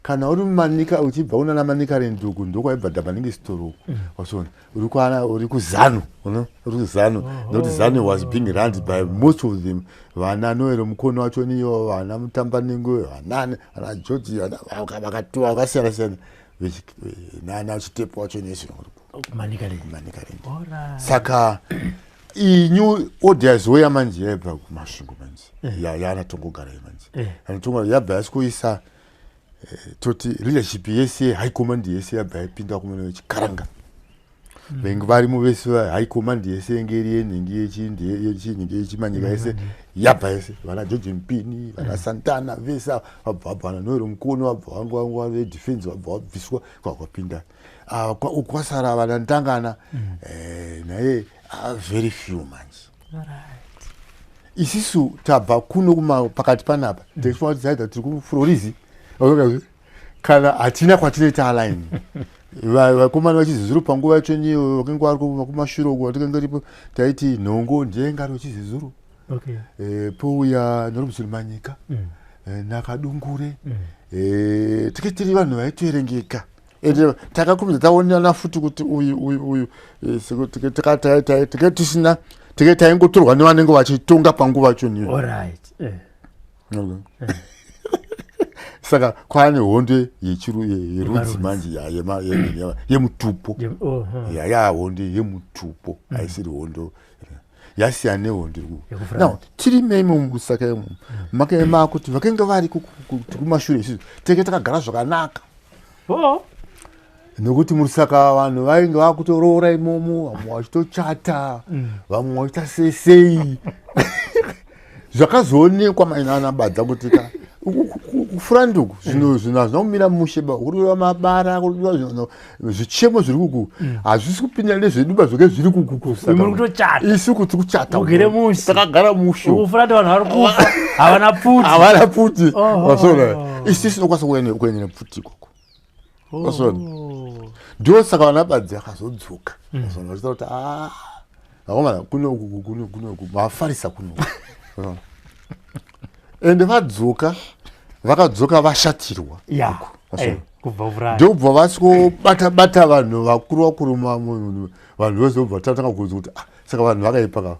Kana uri muManika, uchibva unana Manicaland uku, ndokwaibva Dhabaningi Sitoro uku, wasona uri kwana uri kuZANU, uri kuZANU, nokuti ZANU was being run by most of them, vana Noero Mukono wacho niyo, vana Mutambanengwe, vanani, vana George, vakatiwa vakasiyana siyana, nana Chitepo wacho nesu. Manicaland. Manicaland. Alright. Saka iyi new order yazouya manje, yaibva kuMasvingo manje, yaana Tongogara iyi manje. Anatongo yabva yasikuisa, toti leadership yese, high command yese yabva yapinda kumene vechikaranga venge varimo vese. High command yese yenge iri yenhingi yechinhingi yechimanyika yese yabva yese, vana George Mpini, vana Santana, vese ava vabva vabva, vana Noero Mukono vabva vanga vanga vedefense vabva vabviswa, kwakwapinda. Ah, kwasara vana Ndangana, naye, very few manje. Isisu tabva kuno pakati panapa, tichifunga kuti zaida tiri kuFlorizi kana hatina kwatinoita align. Vakomana vachiZezuru panguva yacho niyo vakange vari kumashure uko, vatikanga ripo, taiti nhongo ndiyengari wechiZezuru. Pouya Norobzuri Manyika, naKadungure. Tinge tiri vanhu vaitoerengeka, ende takakurumidza taonana futi kuti uyu, uyu, uyu, tinge tisina, tinge taingotorwa nevanenge vachitonga panguva yacho niyo. Saka kwaane hondo yerudzi Yemarudzi. manje, yemutupo. Oh, huh. Ya hondo yemutupo, haisiri hondo, yasiyana nehondo iri YekuFront. Now tiri memo muSaka imomo, makange makuti vakanga vari kumashure, isusu tenge takagara zvakanaka. Nokuti muRusaka vanhu vainge vakutoroora imomo, vamwe vachitochata, vamwe vachiita sei sei. Zvakazoonekwa mainana Badza kuti ka kufront uku zvinhu hazvina kumira mushe ba. Kuriwa mabara, kuriwa zvichemo zviri kuku hazvisi kupinda nezveduba zvoke zviri kuku. Muri kutochata. Isu kuti kuchata. Mugere mushe. Takagara mushe. Ukufront vanhu vari kufa, havana pfuti. Havana pfuti. Wasona, isi tinokwanisa kuenda nepfuti ikoko. Wasona, ndosaka vana Badzi akazodzoka. Wasona, vachitaura kuti, "Ah, vakomana, kunoku, kunoku mafarisa kunoku." Wasona. Ende vadzoka, vakadzoka vashatirwa. Wasona. Kubva kufront. Ndobva vasingobata bata vanhu vakuru vakuru, vanhu vose vobva tatanga kuudza kuti, "Ah, saka vanhu vakaipa ka."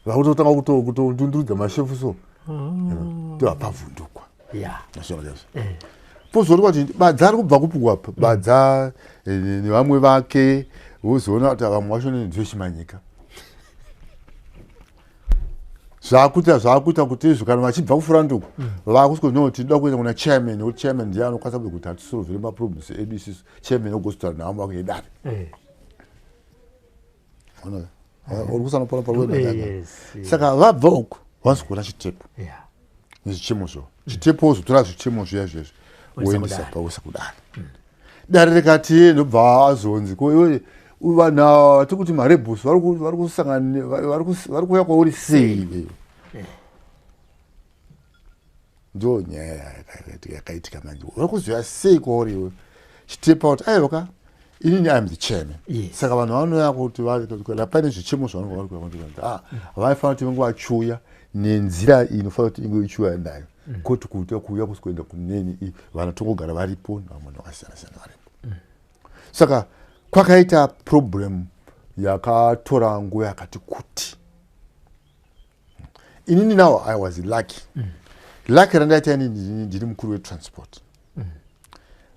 Vakutotanga kutondundurudza mashefu, so ndobva pavhundukwa. Nasvona chaizvo. Pozoonekwa kuti Badza ari kubva kupi kwapa Badza, nevamwe vake, wozoona kuti vamwe vacho ndevechimanyika. Zvakuita kuti izvo kana vachibva kufront uku, vakusiko no, tinoda kuenda kuna chairman, nekuti chairman ndiye anokwanisa kuti atisolvere maproblems edu isusu. Chairman ogozotaura nevamwe vake edare. Ona, uri kusanopona paruenda. Yes. Saka vabva uku vazogona Chitepo nezvichemo zvavo. Chitepo wozotora zvichemo zviya zvezvi, Woisa woendesa kudare. pawoisa kudare. Dare rikati ndobva azonzi, "Ko iwe, vanhu ava vatiri kuti marebels vari kusangana, vari kuuya kwauri sei iwewe?" Ndo nyaya yakaitika manje. Vari kuzoya sei kwauri iwe? Chitepo kuti, "Aiwaka, inini I'm the chairman." Saka vanhu vanouya kuti kana paine zvichemo zvavanenge vari kuuya kuti, ah, vaifanira kuti vange vachiuya nenzira inofanira kuti inge ichiuya nayo, kwoti kuti kuuya kusi kuenda kuneni vana tongogara varipo nevamwe vakasiyana siyana varipo. Saka kwakaita problem yakatora nguva yakati kuti. Inini now I was lucky. Lucky randaita inini, ndiri mukuru wetransport.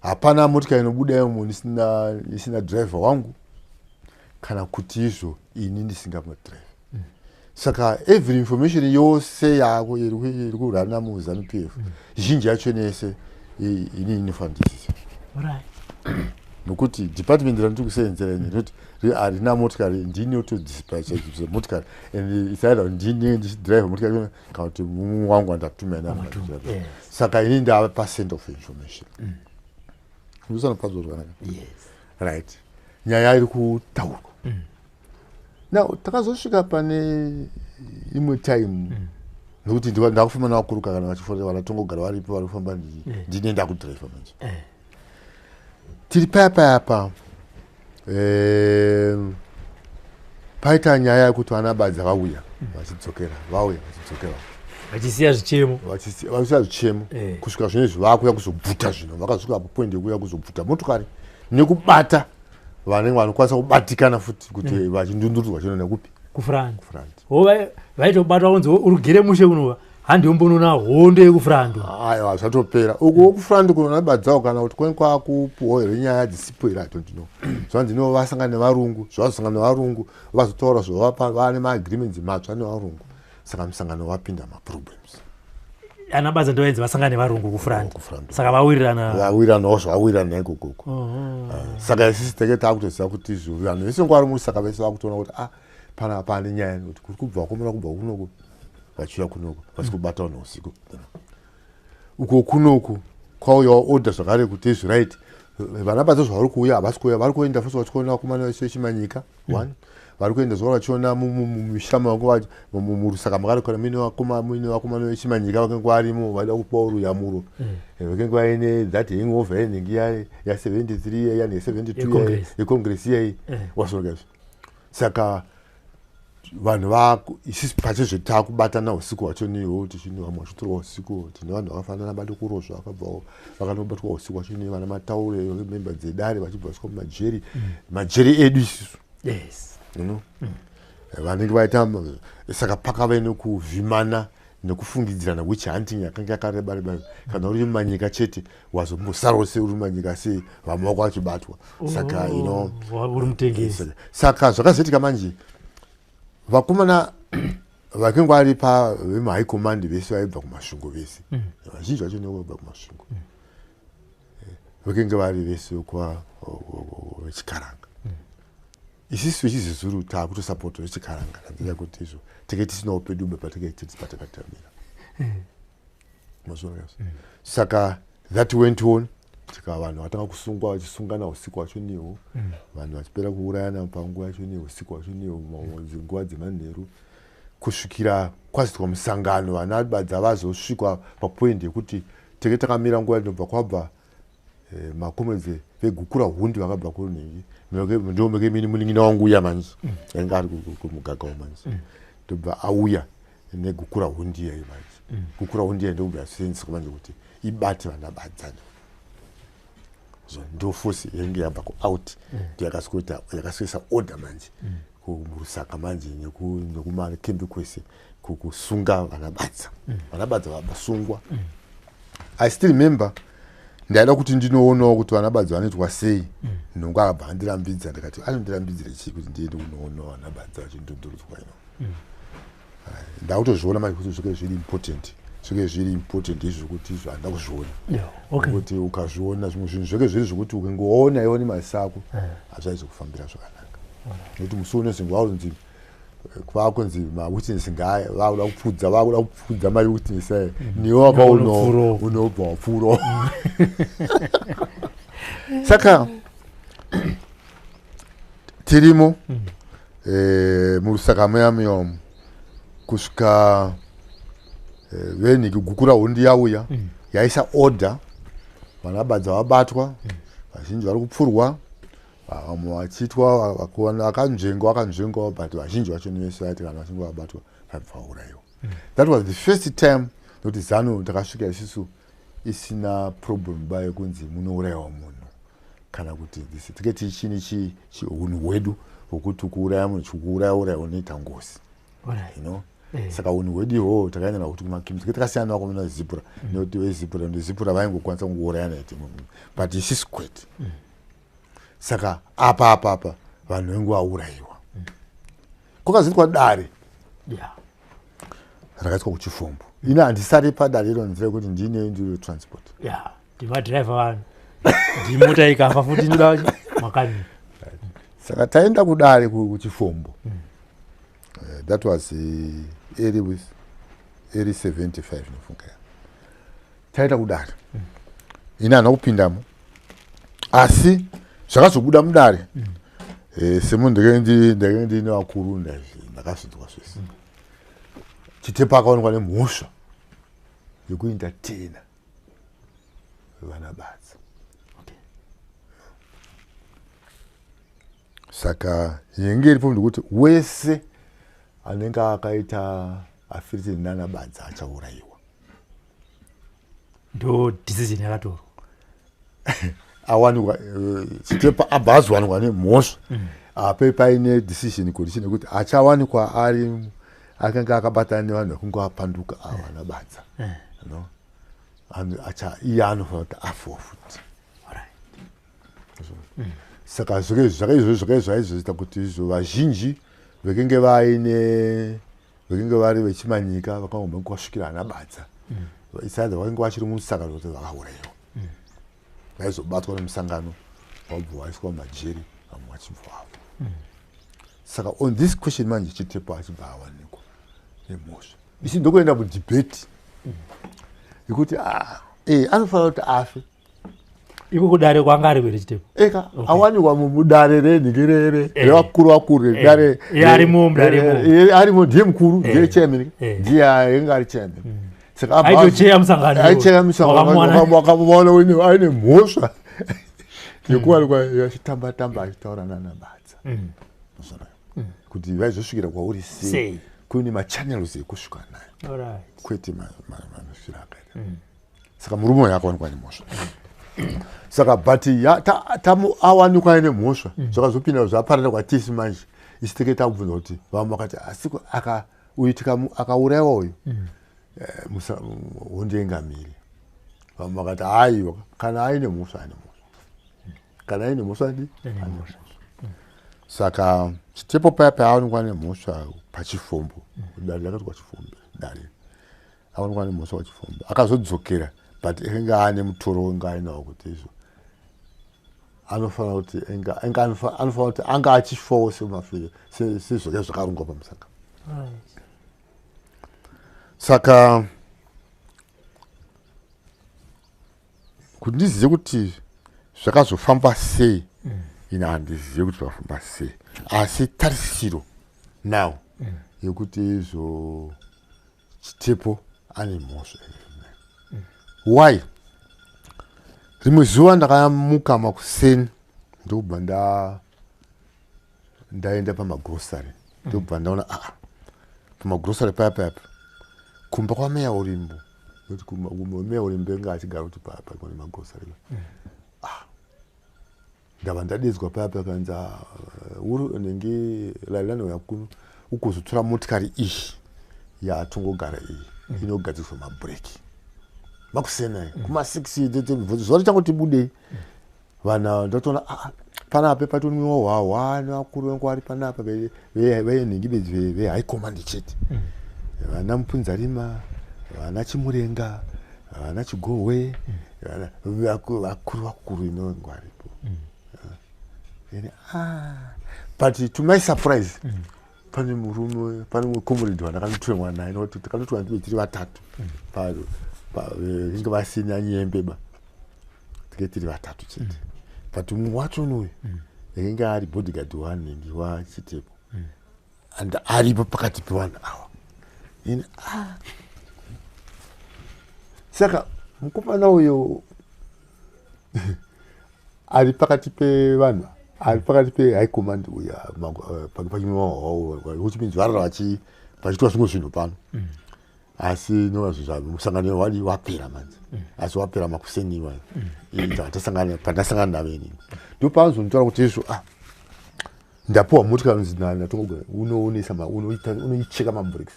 Hapana motikari inobuda imo isina driver wangu, kana kuti izvo ini ndisingamudrive. Saka every information yose yako iri kurana muZANU PF, zhinji yacho nese inini inofanira ndizive, nokuti department randiri kuseenzera ini rinoti harina motikari, ndini otodispacha motikari, and it's either ndini ndichidrive motikari kana kuti mumwe wangu andatumira. Wamatuma, yes. Saka ini ndava pacent of information. Ndisana pazvo zvakanaka. Right, nyaya iri kutaurwa now, takazosvika pane imwe time, nokuti ndakufamba navakuru kana vachifona, vanatongogara varipo, vari kufamba, ndine ndakudhiraivha manje. Tiri paya payapa, paita nyaya yekuti vana Badza vauya vachidzokera, vauya vachidzokera. Vachisiya zvichemo. Vachisiya zvichemo. Kusvika zvinezvi vakuya kuzobvuta zvino, vakasvika apo point yekuuya kuzobvuta motokari nekubata vanenge vanokwanisa kubatikana futi kuti vachindundurudzwa chino nekupi. Kufront. Kufront. Vaitobatwa kunzi urugere mushe unova. Handi yombonoona hondo yekufrando. Aiwa, zvatopera uku wokufrando kunoona badzawo kana kuti kwenye kwakupuhwa here nyaya dzisipo here, I don't know. Zvanzi no vasangana nevarungu, zvavazosangana nevarungu vazotaura zvovapa vane maagreements matsva nevarungu, saka musangano wapinda maproblems. Ana Badza ndovainzi vasangana nevarungu kufront. Kufront. Saka vawirirana. Vawiriranawo zvawawirirana ikokoko. Saka isusu tenge takutoziva kuti izvo vanhu vese nguva vari muSaka vese vakutoona kuti ah, pana pane nyaya kuti kuri kubva vakomana kubva kunoku vachiuya kunoku vasi kubata vanhu usiku. Uko kunoku kwauyawo order zvakare kuti izvi, right, vana Badza zvavari kuuya, havasi kuuya, vari kuenda futi vachiona vakomana vese vechimanyika one, vari kuenda zuva vachiona mumisha mavo muRusaka makarekora muine vakomana vechimanyika vakanga varimo vaida kupiwa ruyamuro. Vakanga vaine that hangover yenhingi ya73 yani ye72 Yecongress. Yecongress iyai. Wasoroka izvo, saka vanhu isusu pachezve takubatana usiku hwacho niho tichini vamwe vachitorwa usiku. Tine vanhu vakafanana Badokurozva vakabvawo vakanobatwa usiku hwacho ni vana Mataure, memba dzedare, vachibva vasvika mumajeri, majeri edu isusu. Vanenge vaita, saka pakave nekuvhimana nekufungidzirana witch hunting yakanga yakareba reba. Kana uri mumanyika chete wazombosarawo sei uri mumanyika sei, vamwe vako vachibatwa, saka Oh, uri mutengesi. Saka zvakazoitika manje, vakomana vakange vari pavemahigh command vese vaibva kuMasvingo vese, vazhinji vacho nevabva kuMasvingo, vakenge vari vese kwa vechikaranga. Isisu vechiZezuru taakutosapota vechikaranga nenzira yekuti izvo tenge tisinawo pedu patinge tiri patakatamira. Mazviona? Saka that went on tika vanhu vatanga kusungwa, vachisungana usiku hwacho niho, vanhu vachipera kuurayana panguva yacho niho, usiku hwacho niho, nguva dzemanheru, kusvikira kwazoitwa musangano. Vana Badza vazosvikwa papoint yekuti tenge takamira nguva inobva kwabva macomrades veGukura Hundi vakabva kunhingi, ndo meke mini munin'ina wangu uya manje ainge ari kumugagawo manje, ndobva auya neGukura Hundi iyayi manje. Gukura Hundi iyayi ndokubva yasenzeswa manje kuti ibate vana Badza. So ndo force yainge yabva kuout, ndo yakaswesa order manje muRusaka manje nekumakembi kwese kusunga vana Badza. Vana Badza vasungwa. I still remember ndaida kuti ndinoonawo kuti vana Badza vanoitwa sei. Nongo akabva andirambidza. Ndikati anondirambidzire chii kuti ndiende kunoonawo vana Badza vachindondorudzwa ino? Ndakutozviona manje kuti zvike zviri important, zvike zviri important izvi zvekuti izvo handida kuzviona. Kuti ukazviona zvimwe zvinhu zveke zviri zvekuti ukangoona iwe nemaziso ako, hazvaizokufambira zvakanaka, nekuti musi unozenge waunzi kwakunzi mawitness ngaya vakuda kupfudza, vakuda kupfudza mawitness aya, newe wakaonawo unobva wapfuurawo. Saka tirimo muRusaka muya muyomu kusvika venhiki Gukura Hundi yauya, yaisa order, vana Badza vabatwa, vazhinji vari kupfurwa, vamwe vachiitwa vakanzvengwa, vakanzvengwa, but vazhinji vacho nevese vaiti kana vachinge vabatwa vaibva vaurayiwa. That was the first time nokuti ZANU takasvika isusu isina problem ba yekunzi munourayiwa munhu kana kuti this. Tinge tichini unhu hwedu hwokuti kuuraya munhu, chikuuraya uraya unoita ngozi. Saka unhu hwedu ihwohwo takaenda kuti kumakimu tinge takasiyana vakomana veZIPRA, nekuti veZIPRA neZIPRA vaingokwanisa kungourayana ite, but isisu kwete. Saka apa vanhu vengu vaurayiwa, kwakazoitwa dare rakaitwa kuChifombo. Ini handisari padare iro nzira yekuti ndine ndiro transport. Yeah, ndimadhiraivha vanhu, ndimota ikafa futi inoda makani. Saka taenda kudare kuChifombo. That was early with early 75 nofunga. Taenda kudare, ini handina kupindamo, asi zvakazobuda mudare, semunhu ndakenge ndine vakuru, ndakazvinzwa zvese. Chitepo akaonekwa nemhosva yekuentertaina vana Badza. Saka yenge iripo ndekuti wese anenge akaita affiliated nana Badza achaurayiwa. Ndo decision yakatorwa. Awanikwa Chitepo abva azowanikwa nemhosva, ape paine decision condition yekuti achawanikwa ari Akanga akabatana nevanhu vakunge vapanduka ava vana Badza. No, iye anofanira kuti afiwa futi. Saka zvakaizvozvo zvaizoita kuti izvo vazhinji vekenge vaine, vekenge vari vechimanyika, vakangobva kwasvikira ana Badza, isaidha vakange vachiri mumusangano, kuti vakaurayiwa, vaizobatwa nemusangano, vabva vaiswa mumajeri, vamwe vachibva vavo. Saka on this question manje, Chitepo achibva awanikwa nemhosva. Isi ndokuenda mudebate yekuti anofanira kuti afe. Iko kudare kwanga ari kuita Chitepo? Eka awanikwa mudare renhingi revakuru vakuru redare. Arimo mudare imomo. Arimo, ndiye mukuru, ndiye chairman. Ndiye ainge ari chairman. Saka Aitocheya musangano. Aicheya musangano. Wakamuwana. Wakamuona aine mhosva yekuwanikwa achitamba tamba, achitaura nanaBadza kuti vaizosvikira kwauri sei. Sei. Kune machannels ekusvika nayo, kwete manosvira akaita. Saka murume uyu akawanikwa nemhosva. Saka but awanikwa aine mhosva, zvakazopinda zvaparira kwatisi manje. Isi teke takubvunza kuti vamwe vakati asi uyu akaurayiwa uyu, hondo yengamiri. Vamwe vakati aiwa, kana aine mhosva, aine mhosva, kana aine mhosva ndi Aine aine mhosva. mhosva. Saka Chitepo paya paawanikwa nemhosva pachifombo, dare rakati kwachifombo, dare awanikwa nemhosva pachifombo, akazodzokera, but enge aane mutoro wenge ainawo kuti izvo anofanira kuti anofanira kuti anga achifawo semafiro sezvake zvakarongwa pamusangano. Saka kuti ndizive kuti zvakazofamba sei, ine handizive kuti zvakafamba sei, asi tarisiro now yekuti izvo Chitepo ane mhosva. Why? Rimwe zuva ndakamuka makuseni, ndokubva ndaenda pamagrosari, ndokubva ndaona pamagrosari paya payapa kumba kwameya Urimbo, nekuti kumba meya Urimbo anga achigara kuti pane magrosari. Ndabva ndadedzwa paya pakanzi, "Uri nenge Lailani, uya kuno ugozotora motikari iyi yatongogara iyi, inogadziriswa mabhureki." Makusena kuma6, zuva richangoti budei. Vanhu ndatoona panapa patonwiwa hwahwa nevakuru vangu vari panapa venhingi bedzi vehigh command chete, vana Mupunzarima, vana Chimurenga, vana Chigohwe, vakuru vakuru inonge varipo. Ene, but to my surprise, pane murume, pane mumwe comrade wandakanotorwa naye, nokuti takanotorwa ndive tiri vatatu, vinge vasina nyembe ba, tinge tiri vatatu chete, but mumwe wacho uyu ainge ari bodyguard wanhingi waChitepo and aripo pakati pevanhu ava. Ini saka mukomana uyo ari pakati pevanhu, ari pakati pehigh command uya, which means varara vachiitwa zvimwe zvinhu pano, asi nova musangano wadi wapera manje, asi wapera makuseniwa tasangana. Pandasangana navo inini, ndo paanzonditora kuti izvo ndapiwa motikari, unzi natongogara unoonesa, unoicheka mabreaks.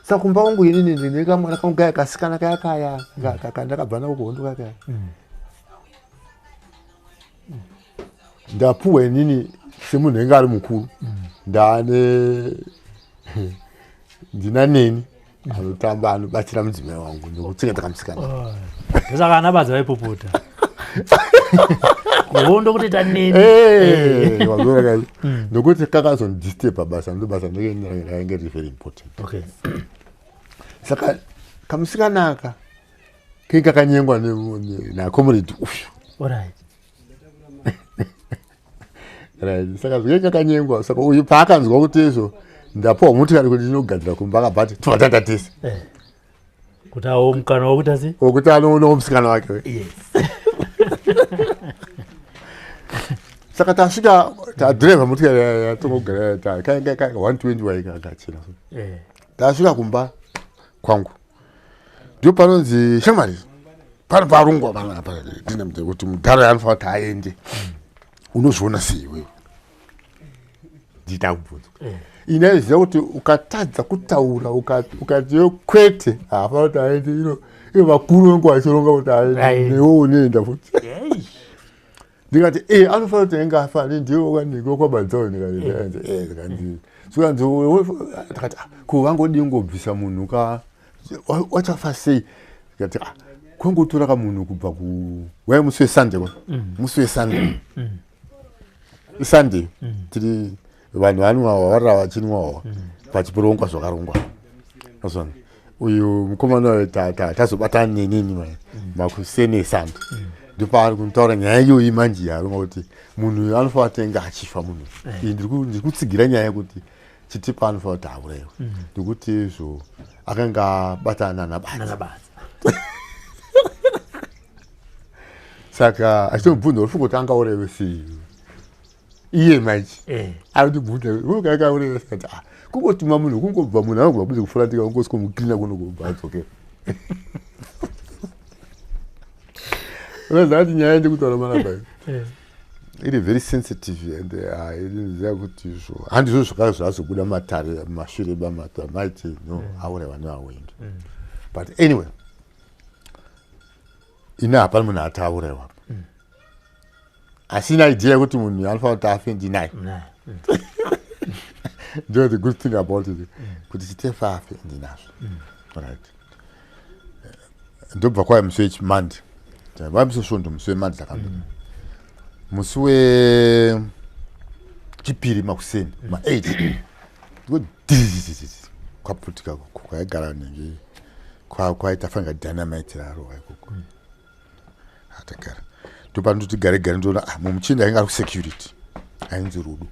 Saka kumba kwangu inini ndine kamwana kangu kaya kasikana kaya kaya kandakabva nako kuhondo kaya kaya. Ndapuwa inini semunhu ainge ari mukuru, ndaane ndina neni anotamba, anobatsira mudzimai wangu nekuchengeta kamusikana. Oh, ndosaka ana Badza vaipopota kuhondo kutoita neni. Eh, wazviona kai? Nokuti kakazondisturba basa, ndo basa rainge riri very important. Saka kamusikana aka kenge kakanyengwa nacomrade uyu. Right, saka zvinge kakanyengwa. Saka uyu paakanzwa kuti izvo ndapiwa motikari kuti ndinogadzira kumba, akabva ati tobva taenda tese. Kuti awo mukana wokuti asi wokuti anoonawo musikana wake. Saka tasvika, tadhirevha motikari yatongogara kainga 120 waikakachena. Tasvika kumba kwangu, ndo panonzi, "Shamwari, pano parungwa panapa ndine kuti mudhara anofanira kuti aende, unozviona sei iwewe?" Ndida kubvunzwa. Ini aiziva kuti ukatadza kutaura, ukati yo kwete, hapana kuti aende. Ino ivo vakuru vengu vachironga kuti aende, newe unoenda futi. Ndikati e anofanira kuti ainge afa, ndiye wakanike kwabadzawo. Ndikati zvikanzi ndakati, "Ah, ko vangodii ngobvisa munhu ka wachafa sei?" Ndikati, "Ah, kwangotora kamunhu kubva ku wai musi weSunday kwa musi weSunday, iSunday, tiri vanhu vanwa varara vachinwawa pachirongwa zvakarongwa." Azona uyu mukomana uyu tazobatana nenini mai makuseni eSunday, ndopaari kutaura nyaya iyoyi manje yaronga kuti munhu uyu anofanira kuti ange achifa munhu. Iyi ndiri kutsigira nyaya yekuti Chitipa anofanira kuti aurayiwe nekuti izvo akanga abatana naBadza. Nanabatsa. Saka achitomubvunza, uri kuti angaurayiwe sei iye manje? Ari kutibvunza akaurayiwe sei? Ati, "Ah, kungotuma munhu, kungobva munhu anobva kuzi kuFrantika, kungosikomuklina kuno kubva adzokera." Unoziva kuti nyaya ndikutaura manapa iri very sensitive and inoziva kuti izvo handizvo zvakanga zvazobuda matare mashure bamata maiti no aurayiwa nevawengi. But anyway, ini hapana munhu ati aurayiwa, asina idea yekuti munhu anofanira kuti afe ndinaye. Naye. Ndo the good thing about it kuti Chitefa afe ndinazvo. Right, ndobva kwaya musi wechiMonday, vai musi weSvondo, musi weMonday takambira, musi wechipiri makuseni ma8 kwaputika kwaigara nenge kwaita fanga dynamite rarohwa ikoko. Atagara ndopanototi gare gare, ndoona, ah, mumuchinda ainge ari kusecurity ainzi Rudo.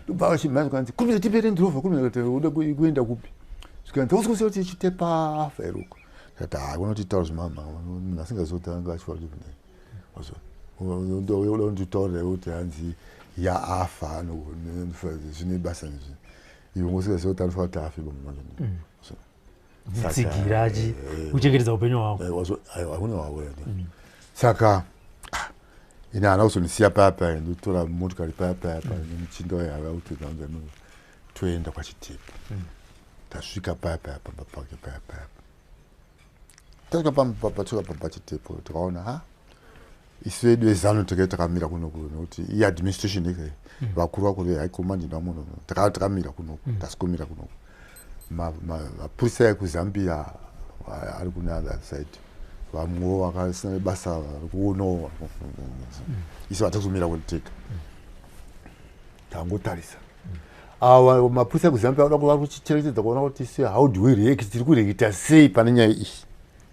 Ndobva vachimhanya kanzi, "Kurumidza tipe Land Rover, kurumidza." Kuti uda kuenda kupi? Zvikanzi, "Usikuziva kuti Chitepa afa here uko?" Ndikati, "Hai, unotitaura zvemama, munhu asingazivi kuti anga achifa kuti uda kunditaurira kuti hanzi yaafa zvine basa nezvi, iwe usingazivi kuti anofanira kuti afe pamunhu." Tsigira achi kuchengetedza upenyu hwako. Hakuna wako. Saka ah, ini haana kuzondisiya paya paya, ndotora motikari paya paya pa nemuchinda waiava kuti anza toenda kwaChitepo. Tasvika paya paya pamba pake paya paya, tasvika pamba paChitepo, tikaona ha isu vedu veZANU tenge takamira kunoku nekuti iadministration ike vakuru vakuru vehigh command namuno takamira kunoku, tasikumira kunoku. Mapurisa ekuZambia ari kune other side, vamwewo vakasina basa vari kuonawo, isu hatazomira kuteka, tangotarisa. Ava mapurisa ekuZambia vada vari kuchicherechedza kuona kuti se how do we react, tiri kureacta sei pane nyaya iyi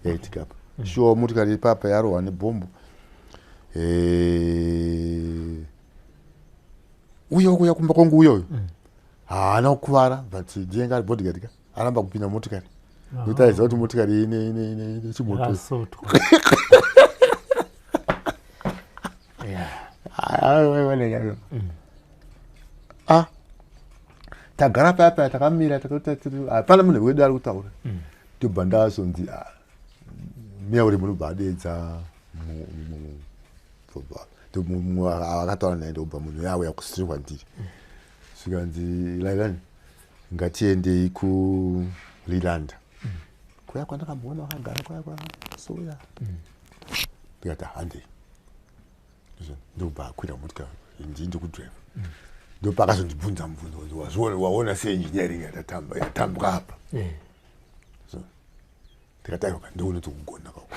yaitika apa. Sure, motikari ipapa yarohwa nebhombu. Uyo kuya kumba kwangu uyoyo haana kukuvara, but ndiye ari bodyguard ka aramba kupinda motikari nekuti aiziva kuti motikari ine chimoto. Yakasotwa. Yeah. Ah, tagara paya paya takamira, hapana munhu wedu ari kutaura. Ndobva ndazonzi, ah, meya uri munobva adedza akataura naye, ndobva munhu yauya kusiri kwandiri, zvikanzi, "Lailani, ngatiendei kuLilanda kuya kwandakamboona wakagara kuya kwasoya." Ndikati, "Handei." Ndobva akwira motikari, ndii ndikudhiraivha. Ndopakazondibvunza mubvunzo kunzi, "Wazviona, waona seengineering yatambwa apa?" Ndikati, "Aiwa, ndione kugona kako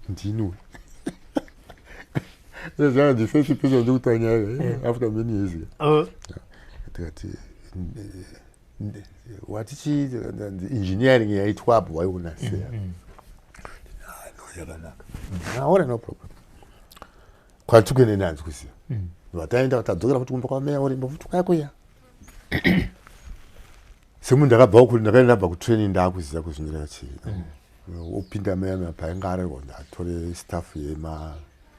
ndini." Zvaa the first person ndikutaura nyaya after many years. Oh, Ndikati, "Watichi engineering yaitwa apo waiona sei?" "Ah, no, yakanaka." "Aora, no problem." Kwati kuende nanzi kuziva vataenda, tadzokera futi kumba kwameya urimbo futi kuya kuya semunhu ndakabvawo kuri ndakaenda ndabva kutraining, ndaakuziva kuzvinyira chii. Opinda meya meya painga arerwa, ndatore staff yema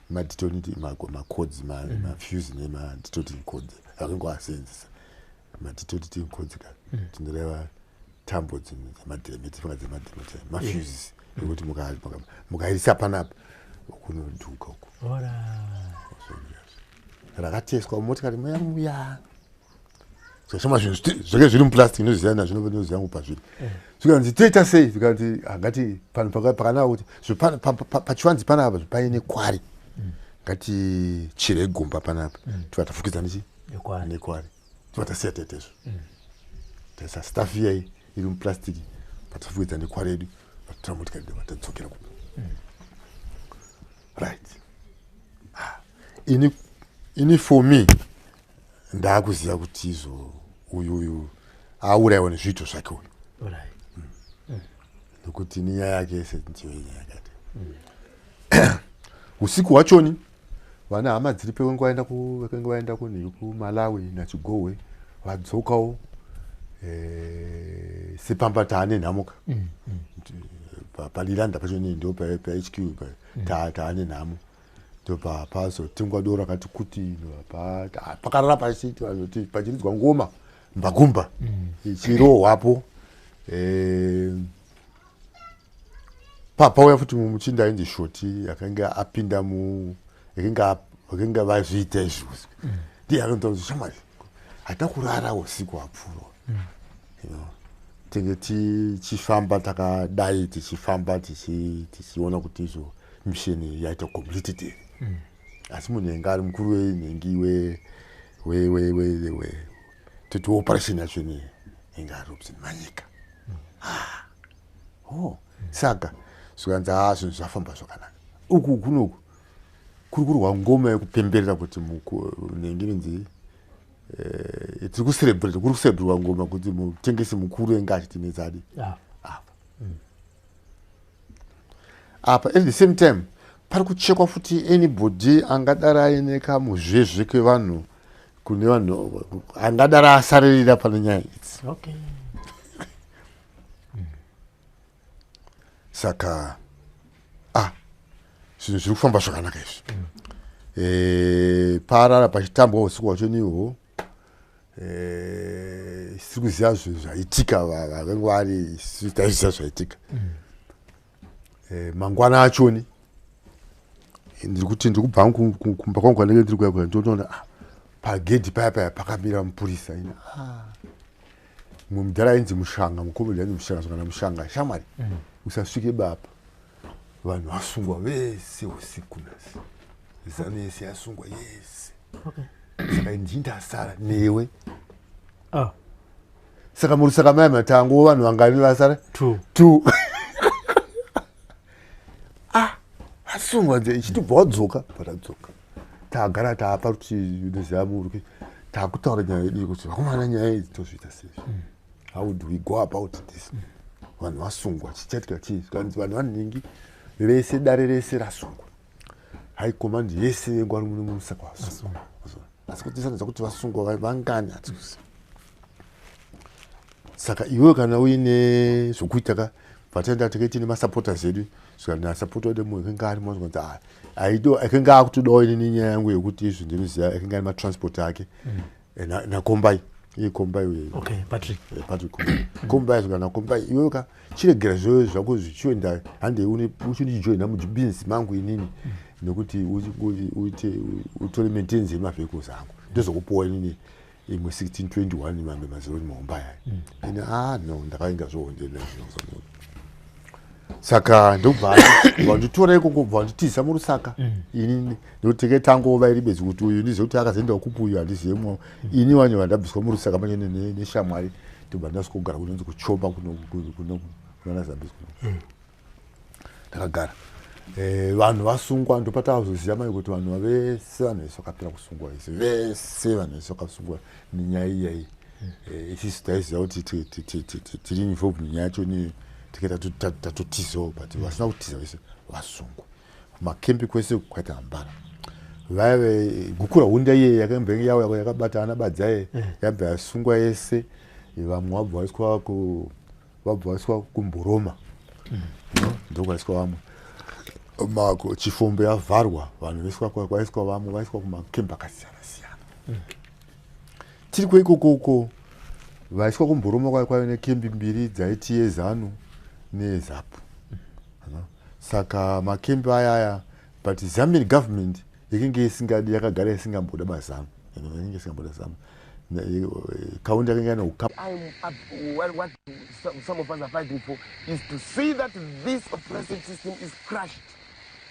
madetonating macodes, mafuse nemadetonating codes akange asenzesa madetonating codes ka tinoreva tambo dzemadhiremeti fanga dzemadhiremeti, mafuses ekuti mukairisa panapa kunodhuka uko. Ora. Rakateswa motikari muya muya. Zvikashama zvinhu zvake zviri muplastic, inoziva nazvino, inoziva ngo pazviri. Zvikanzi toita sei? Zvikanzi ngati panhu pakanaka kuti pachivanzi panapa paine kwari, ngatichire gomba panapa, tibva tafukidza nechi nekwari, tibva tasiya taita izvo. Taisa staff iyai iri muplastic, patafukidza nekwari yedu, patora motikari, tadzokera kumba. Right. Ini for me ndaakuziva kuti izvo uyu aurayiwa nezviito zvake uyu, nekuti nenyaya yake yese ndiyo nyaya yakati. Usiku hwachoni vana hama dziri pekenge vaenda vekenge vaenda kuMalawi naChigohwe vadzokawo. Sepamba taane nhamoka palilanda pacho ndo paHQ, taane nhamo. Ndobva pazotengwa doro rakati kuti, pakarara pachiridzwa ngoma mbagumba ichirohwapo. Papauya futi muchinda ainzi Shoti, akanga apinda mu akanga vazviita izvi. Ndiye akanotaura kuti, "Shamwari, hatina kurara usiku hwapfuura. Tenge tichifamba takadai, tichifamba tichiona kuti izvo mission yaita completed here." Asi munhu ainge ari mukuru wenhengi we toti operation yacho ne inge ari Robson Manyika. Ah, oh, saka zvikanzi, "Ha, zvinhu zvafamba zvakanaka." Uku kunoku kuri kurwa ngoma yekupemberera kuti nhengi inonzi tiri kucelebrate, kuri kucelebrwa ngoma kuti mutengesi mukuru enge achitinetsadi apa apa. At the same time pari kuchekwa futi anybody angadari aine kamuzvezve kevanhu kune vanhu angadari asaririra pane nyaya idzi. Saka zvinhu zviri kufamba zvakanaka izvi. Parara pachitambwa usiku hwacho nihwo. Tiri kuziva zvinhu zvaitika, vavengi vari isu taizviziva zvaitika. Mangwana achoni ndiri kuti ndiri kubva kumba kwangu kwanenge ndiri kuya kuya, ndotoona pagedhi paya paya pakamira mupurisa. Ina mumwe mudhara ainzi Mushanga, mukomedi ainzi Mushanga. Kana Mushanga, "Shamwari, usasvike bapa, vanhu vasungwa vese usiku nhasi, ZANU yese yasungwa yese." Saka ndini ndasara newe. Saka muRusaka maya matango vanhu vangani vasara? Two. Two. Vasungwa nze ichitibva wadzoka patadzoka tagara taapa kuti unoziva muri takutaura nyaya yedu kuti vakomana, nyaya idzi tozviita sei? How do we go about this? Vanhu vasungwa, chichaitika chii? Zvikanzi vanhu vanhingi vese, dare rese rasungwa, high command yese yengwari muno muRusaka vasungwa, asi kuti tisanidza kuti vasungwa vangani hatikuziva. Saka iwewe kana uine zvokuita ka, vataenda tenge tine masupporters edu. Saka nasupporter wedu mumwe akanga arimo, zvikanzi aido akanga akutodawo inini nyaya yangu yekuti izvi ndinoziva akanga ane matransport ake. Nakombai, iye Kombai uye. Okay, Patrick. Patrick Kombai, Kombai. Zvikana Kombai, iwewe ka chiregera zvoyo zvako zvichienda, hande uchindijoina mubhizinesi mangu inini, nekuti uite utore maintenance yemavehicles angu, ndozokupuwa inini imwe 1621 mamwe mazironi mahomba aya. Ini no, ndakainga zvohonde. Saka ndobva vanditora ikoko, bva vanditiza muRusaka ini, nekuti tenge tangova iri bedzi kuti uyu ndizive kuti akazoendawo kupi, uyu handizive mwo. Ini wanyo vandabviswa muRusaka manje neshamwari, ndobva ndasvika kugara kunonzi kuChomba kunana Zambezi kuno. Ndakagara. Vanhu vasungwa, ndopatakazoziva mai kuti vanhu vese, vanhu vese vakapera kusungwa vese vese, vanhu vese vakasungwa nenyaya iyayi. Isusu taiziva kuti tiri involved nenyaya yacho, tike tatotizawo, but vasina kutiza vese vasungwa. Kumakembi kwese kwaita hambara. Vaive gukura hunda iye yakambenge yauya yakabata ana badzaye, yabva yasungwa yese. Vamwe vabva vaiswa vabva vaiswa kuMboroma. No, ndokwaiswa vamwe. Chifombo yavharwa, vanhu vaiswa kwaiswa vamwe, vaiswa kumakembi akasiyana siyana. Tiri kweikokoko, vaiswa kuMboroma kwaiva nekembi mbiri dzaiti yeZANU neZAPU. Ano, saka makembi aya aya, but Zambian government yakange isingadi, yakagara isingamboda maZANU, inenge isingamboda ZANU. Kaunda yakanga ine ukama. What some of us are fighting for is to see that this oppressive system is crushed.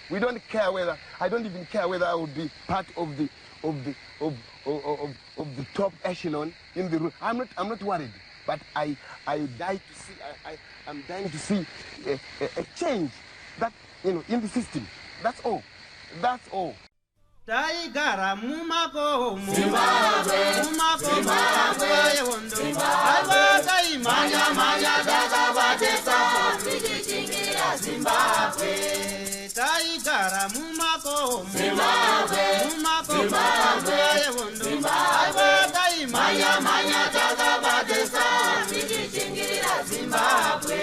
We don't care whether, I don't even care whether I will be part of the of the of of, of, of the top echelon in the room. I'm not worried, but I die to see I'm dying to see a change that in the system. That's all. That's all. Taigara mumakomo, mumakomo, nguva yehondo. Aiwa, taimhanya mhanya takabate tsapo tichishingirira Zimbabwe. Taigara mumakomo, mumakomo, nguva yehondo. Aiwa, taimhanya mhanya takabate tsapo tichishingirira Zimbabwe.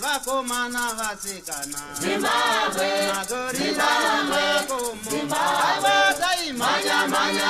Vakomana, vasikana, Zimbabwe, magorila mumakomo. Aiwa, taimhanya mhanya.